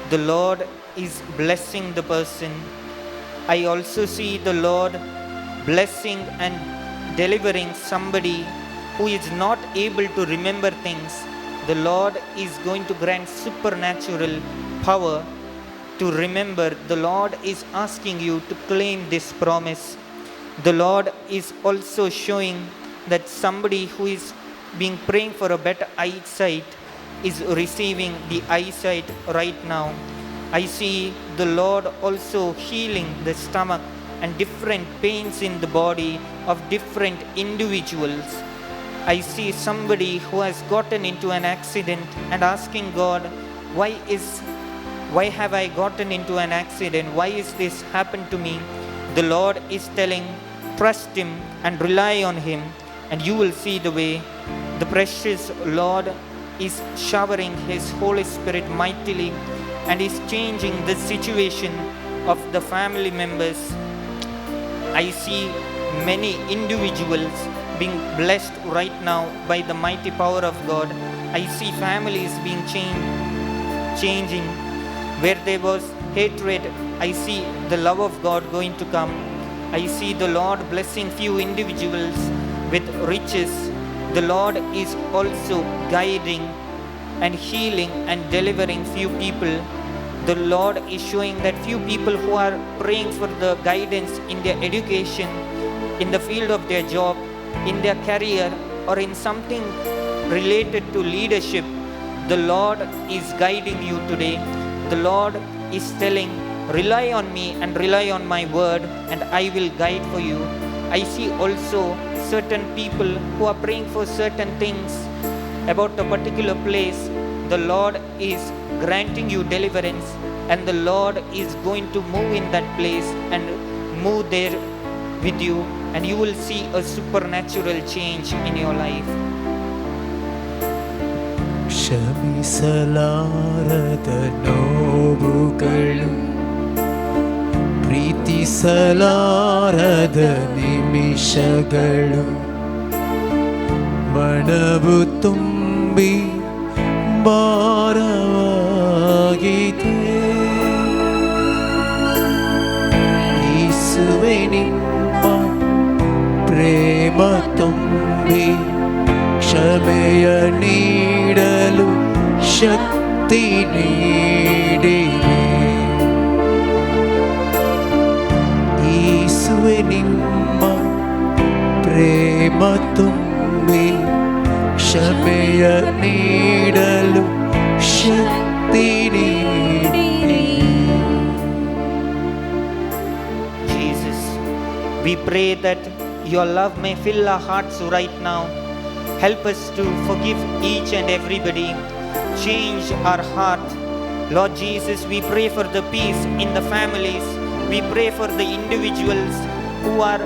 The Lord is blessing the person. I also see the Lord blessing and delivering somebody who is not able to remember things. The Lord is going to grant supernatural power to remember. The Lord is asking you to claim this promise. The Lord is also showing that somebody who is being praying for a better eyesight is receiving the eyesight right now. I see the Lord also healing the stomach and different pains in the body of different individuals. I see somebody who has gotten into an accident and asking God, why have I gotten into an accident? Why is this happened to me? The Lord is telling, trust Him and rely on Him, and you will see the way. The precious Lord is showering His Holy Spirit mightily and is changing the situation of the family members. I see many individuals being blessed right now by the mighty power of God. I see families being changing. Where there was hatred, I see the love of God going to come. I see the Lord blessing few individuals with riches. The Lord is also guiding and healing and delivering few people. The Lord is showing that few people who are praying for the guidance in their education, in the field of their job, in their career, or in something related to leadership, the Lord is guiding you today. The Lord is telling, rely on me and rely on my word, and I will guide for you. I see also certain people who are praying for certain things about a particular place. The Lord is granting you deliverance, and the Lord is going to move in that place and move there with you, and you will see a supernatural change in your life. ಕ್ಷಮಿಸಲಾರದ ನೋವುಗಳು, ಪ್ರೀತಿಸಲಾರದ ನಿಮಿಷಗಳು, ಮನವು ತುಂಬಿ ಭಾರವಾಗಿದೆ. ಯೇಸುವೆ, ನಿಮ್ಮ ಪ್ರೇಮ ತುಂಬಿ ಕ್ಷಮೆಯ ನೀಡಲು ಶಕ್ತಿ ನೀಡಿರಿ. ಯೇಸುವೆ, ನಿಮ್ಮ ಪ್ರೇಮ ತುಂಬಿ ಕ್ಷಮೆಯ ನೀಡಲು ಶಕ್ತಿ ನೀಡಿರಿ. Jesus, we pray that your love may fill our hearts right now. Help us to forgive each and everybody. Change our heart. Lord Jesus, we pray for the peace in the families. We pray for the individuals who are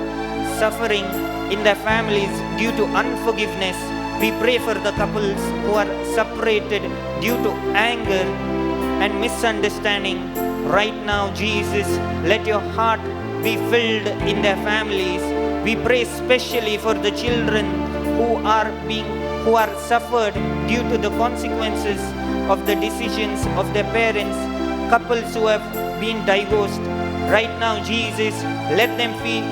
suffering in their families due to unforgiveness. We pray for the couples who are separated due to anger and misunderstanding. Right now, Jesus, let your heart be filled in their families. We pray especially for the children who are suffered due to the consequences of the decisions of their parents, couples who have been divorced. Right now, Jesus, let them feel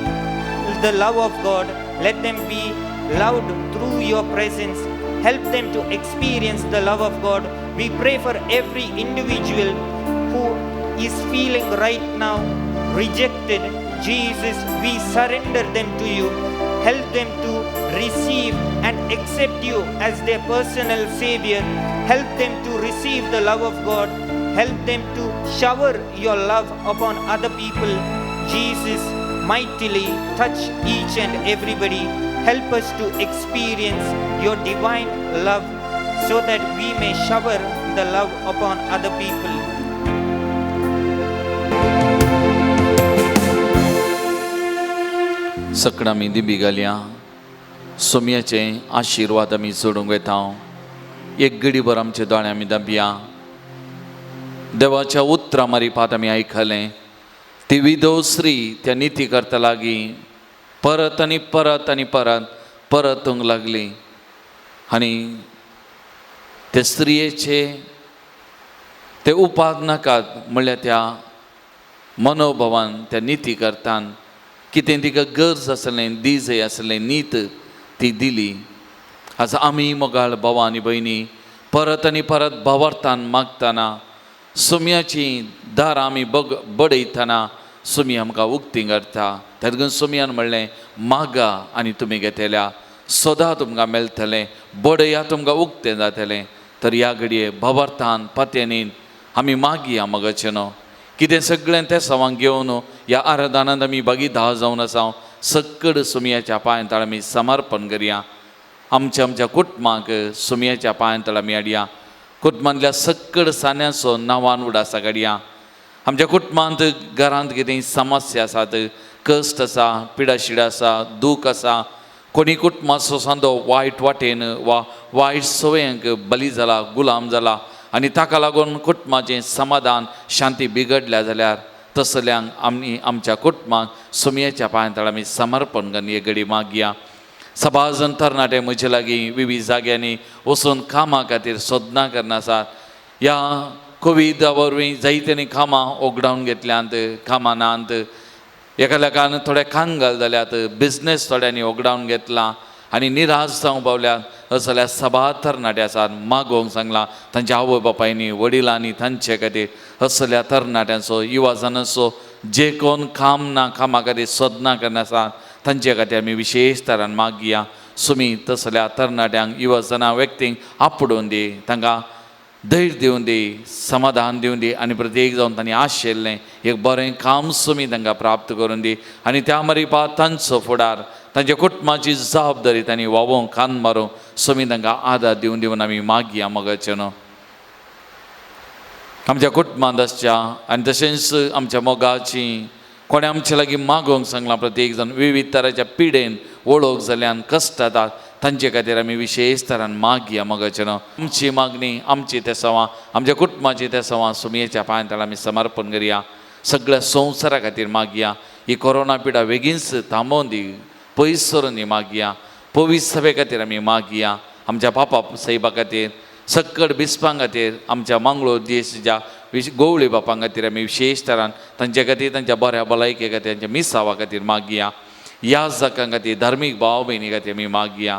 the love of God. Let them be loved through your presence. Help them to experience the love of God. We pray for every individual who is feeling right now rejected. Jesus, we surrender them to you. Help them to receive and accept you as their personal Savior. Help them to receive the love of God. Help them to shower your love upon other people. Jesus, mightily touch each and everybody. Help us to experience your divine love so that we may shower the love upon other people. सकडां आमी दिंबी घालया. सोमयाचे आशिर्वाद आमी जोडूंक वेता. एक घडीभर आमचे दोळे आमी धांपया. देवाच्या उतरां मारिपात आमी आयकलें. ती विधव स्त्री त्या निती करता लागीं परत आनी परत आनी परत परतूंक लागली आनी ते स्त्रियेचे ते उपाद नाकात म्हणल्यार त्या मनोभवान त्या निती करतान कितें तिका गरज आसलें, दीजय आसलें, नीत ती दिली. आज आमी मोगाळ भावा आनी भयणी परत आनी परत भावार्थान मागतना सुम्याची दारां आमी बडयतना सुमी आमकां उक्ती करता. तेदून सुमयान म्हणलें, मागा आनी तुमी घेतल्या, सदां तुमकां मेळटलें, बडया तुमकां उक्तें जातलें. तर ह्या घडये भावार्थान पातयेनीन आमी मागया मगाचें न्हू कितें सगळें तें सवांक घेवन ह्या आराधनांत आमी भागीदार जावन आसा. सक्कड सुमयाच्या पांय तळ आमी समर्पण करया. आमच्या आमच्या कुटुंबाक सुमयाच्या पांय तळ आमी हाडया. कुटुंबांतल्या सक्कड सान्याचो नांवान उडासा काडया. आमच्या कुटुंबांत घरांत कितें समस्या आसात, कश्ट आसा, पिडाशिडा आसा, दूख आसा, कोणी कुटुंबाचो सांदो वायट वाटेन वा वायट सवयांक बली जाला, गुलाम जाला आनी ताका लागून कुटुंबाचें समाधान शांती बिगडल्या जाल्यार तसल्यांक आमी आमच्या कुटुंबाक सुमयेच्या पांय तळ आमी समर्पण करून हे घडी मागया. सभाजन तरणाटे म्हजे लागीं विविध जाग्यांनी वचून कामां खातीर सोदनां करना आसात. ह्या कोविडा वरवीं जायत्यांनी कामां ओगडावन घेतल्यांत, कामां नात, एकामेकान थोडे कांगाल जाल्यात, बिजनेस थोड्यांनी ओगडावन घेतला आनी निराश जावंक पावल्यात. जाल्यार सभा तरणाटे आसात मागोवंक सांगलां तांच्या आवय बापायनी वडिलांनी तांचे खातीर. असल्या तरणाट्यांचो युवा जाणांचो जे कोण काम ना कामा खातीर सोदनां करना आसात तांचे खातीर आमी विशेश तरान मागया. सुमी तसल्या तरणाट्यांक युवा जाणां व्यक्तींक आपडून दी, तांकां धैर्य दिवन दी, समाधान दिवन दी आनी प्रत्येक जावन तांणी आशिल्लें एक बरें काम सुमी तांकां प्राप्त करून दी आनी त्या मरिपा तांचो फुडार तांच्या कुटुंबाची जबाबदारी तांणी वावोवंक कान मारूंक सुमी तांकां आदार दिवन दिवन आमी मागया मगाचें न्हू. आमच्या कुटुंबांत आसच्या आनी तशेंच आमच्या मोगाची कोणें आमचे लागीं मागोवंक सांगलां प्रत्येक जाण विविध तराच्या पिडेन वळख जाल्यान कश्ट जातात तांचे खातीर आमी विशेश तरान मागया मगाचें न्हू. आमची मागणी आमची तेसांवां आमच्या कुटुंबाची तेसांवां सुमयेच्या पांय तळा आमी समर्पण करया. सगळ्या संवसारा खातीर मागया. ही कोरोना पिडा बेगीनच थांबोवन दी, पयस सरून दी मागया. पवित्र सभे खातीर आमी मागया. आमच्या बापा साहेबा खातीर, सक्कड बिस्पां खातीर, आमच्या मंगळूर देश ज्या गोवळी बापां खातीर आमी विशेश तरान तांचे खातीर तांच्या बऱ्या भलायके खातीर तांच्या मिसावा खातीर मागया. ह्या जाकां खातीर धार्मीक भाव भयणी खातीर आमी मागया.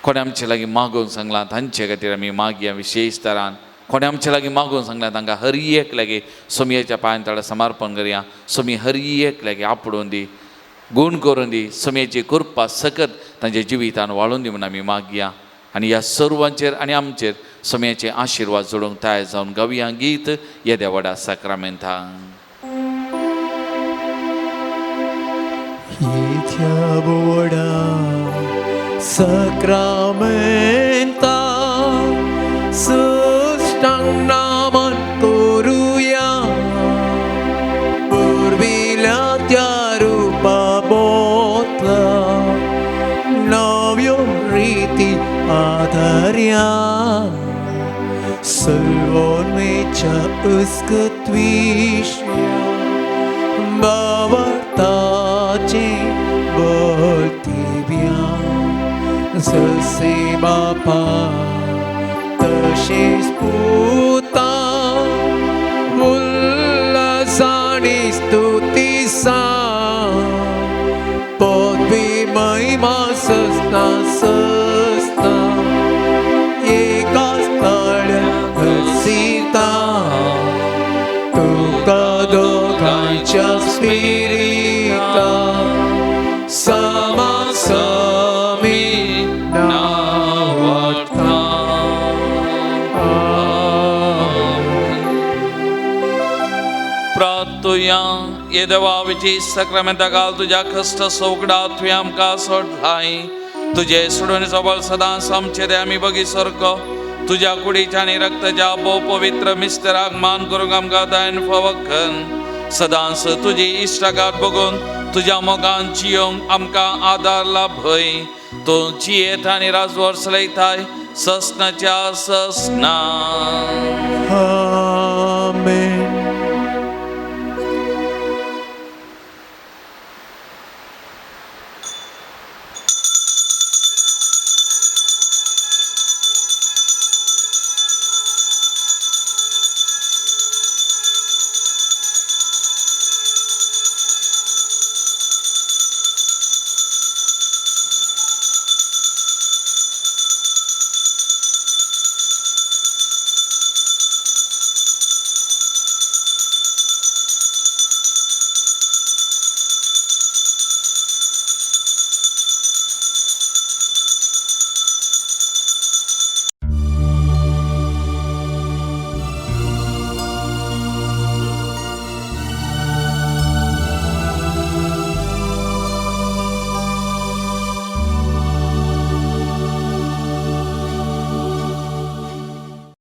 कोणें आमचे लागीं मागोवंक सांगलां तांचे खातीर आमी मागया विशेश तरान. कोणें आमचे लागीं मागोवंक सांगलां तांकां हर एक लागीं सोमयेच्या पांयां तळा समर्पण करया. सोमी हर एक लागीं आपडून दी, गूण करून दी, सोमयेची कृपा सकत तांच्या जिवितान वाळून दी म्हूण आमी मागया. आनी ह्या सर्वांचेर आनी आमचेर सोमयेचे आशिर्वाद जोडूंक तयार जावन गावया गीत येद्या व्हडा साक्रामेंतान. येत्या व्हडा साक्रामेंता सुष्टांग नामन करुया, पुर्विल्या त्या रुपा बोतला नव्यो रिती आधार्या, सल्वोन्मेच्या उस्कत्विश्या बावरताचे बोलतिव्या, जसे बापा तशेच पुता उल्हासानी स्तुती सा, पदवी महिमा सस्ना सस्ना एका स्थळ्या घसीता, तुका दोगांच्या स्पिरिता समासमी नावार्था. प्रार्थुया. ये देवा विची साक्रामेंता घाल तुज्या कश्ट सोगडा तुवें आमकां सोडलाय. तुजे सोडवणेचो बळ सदांच आमचे ते आमी बगी सारको तुज्या कुडीच्या आनी रक्ताच्या भोव पवित्र मिस्तराक मान करूंक आमकां दायन फावकन सदांच तुजी इश्टागात बगून तुज्या मोगान जियोंक आमकां आदार लाभय. तूं जियेत आनी राजवर्स चलयताय ससनाच्या ससना.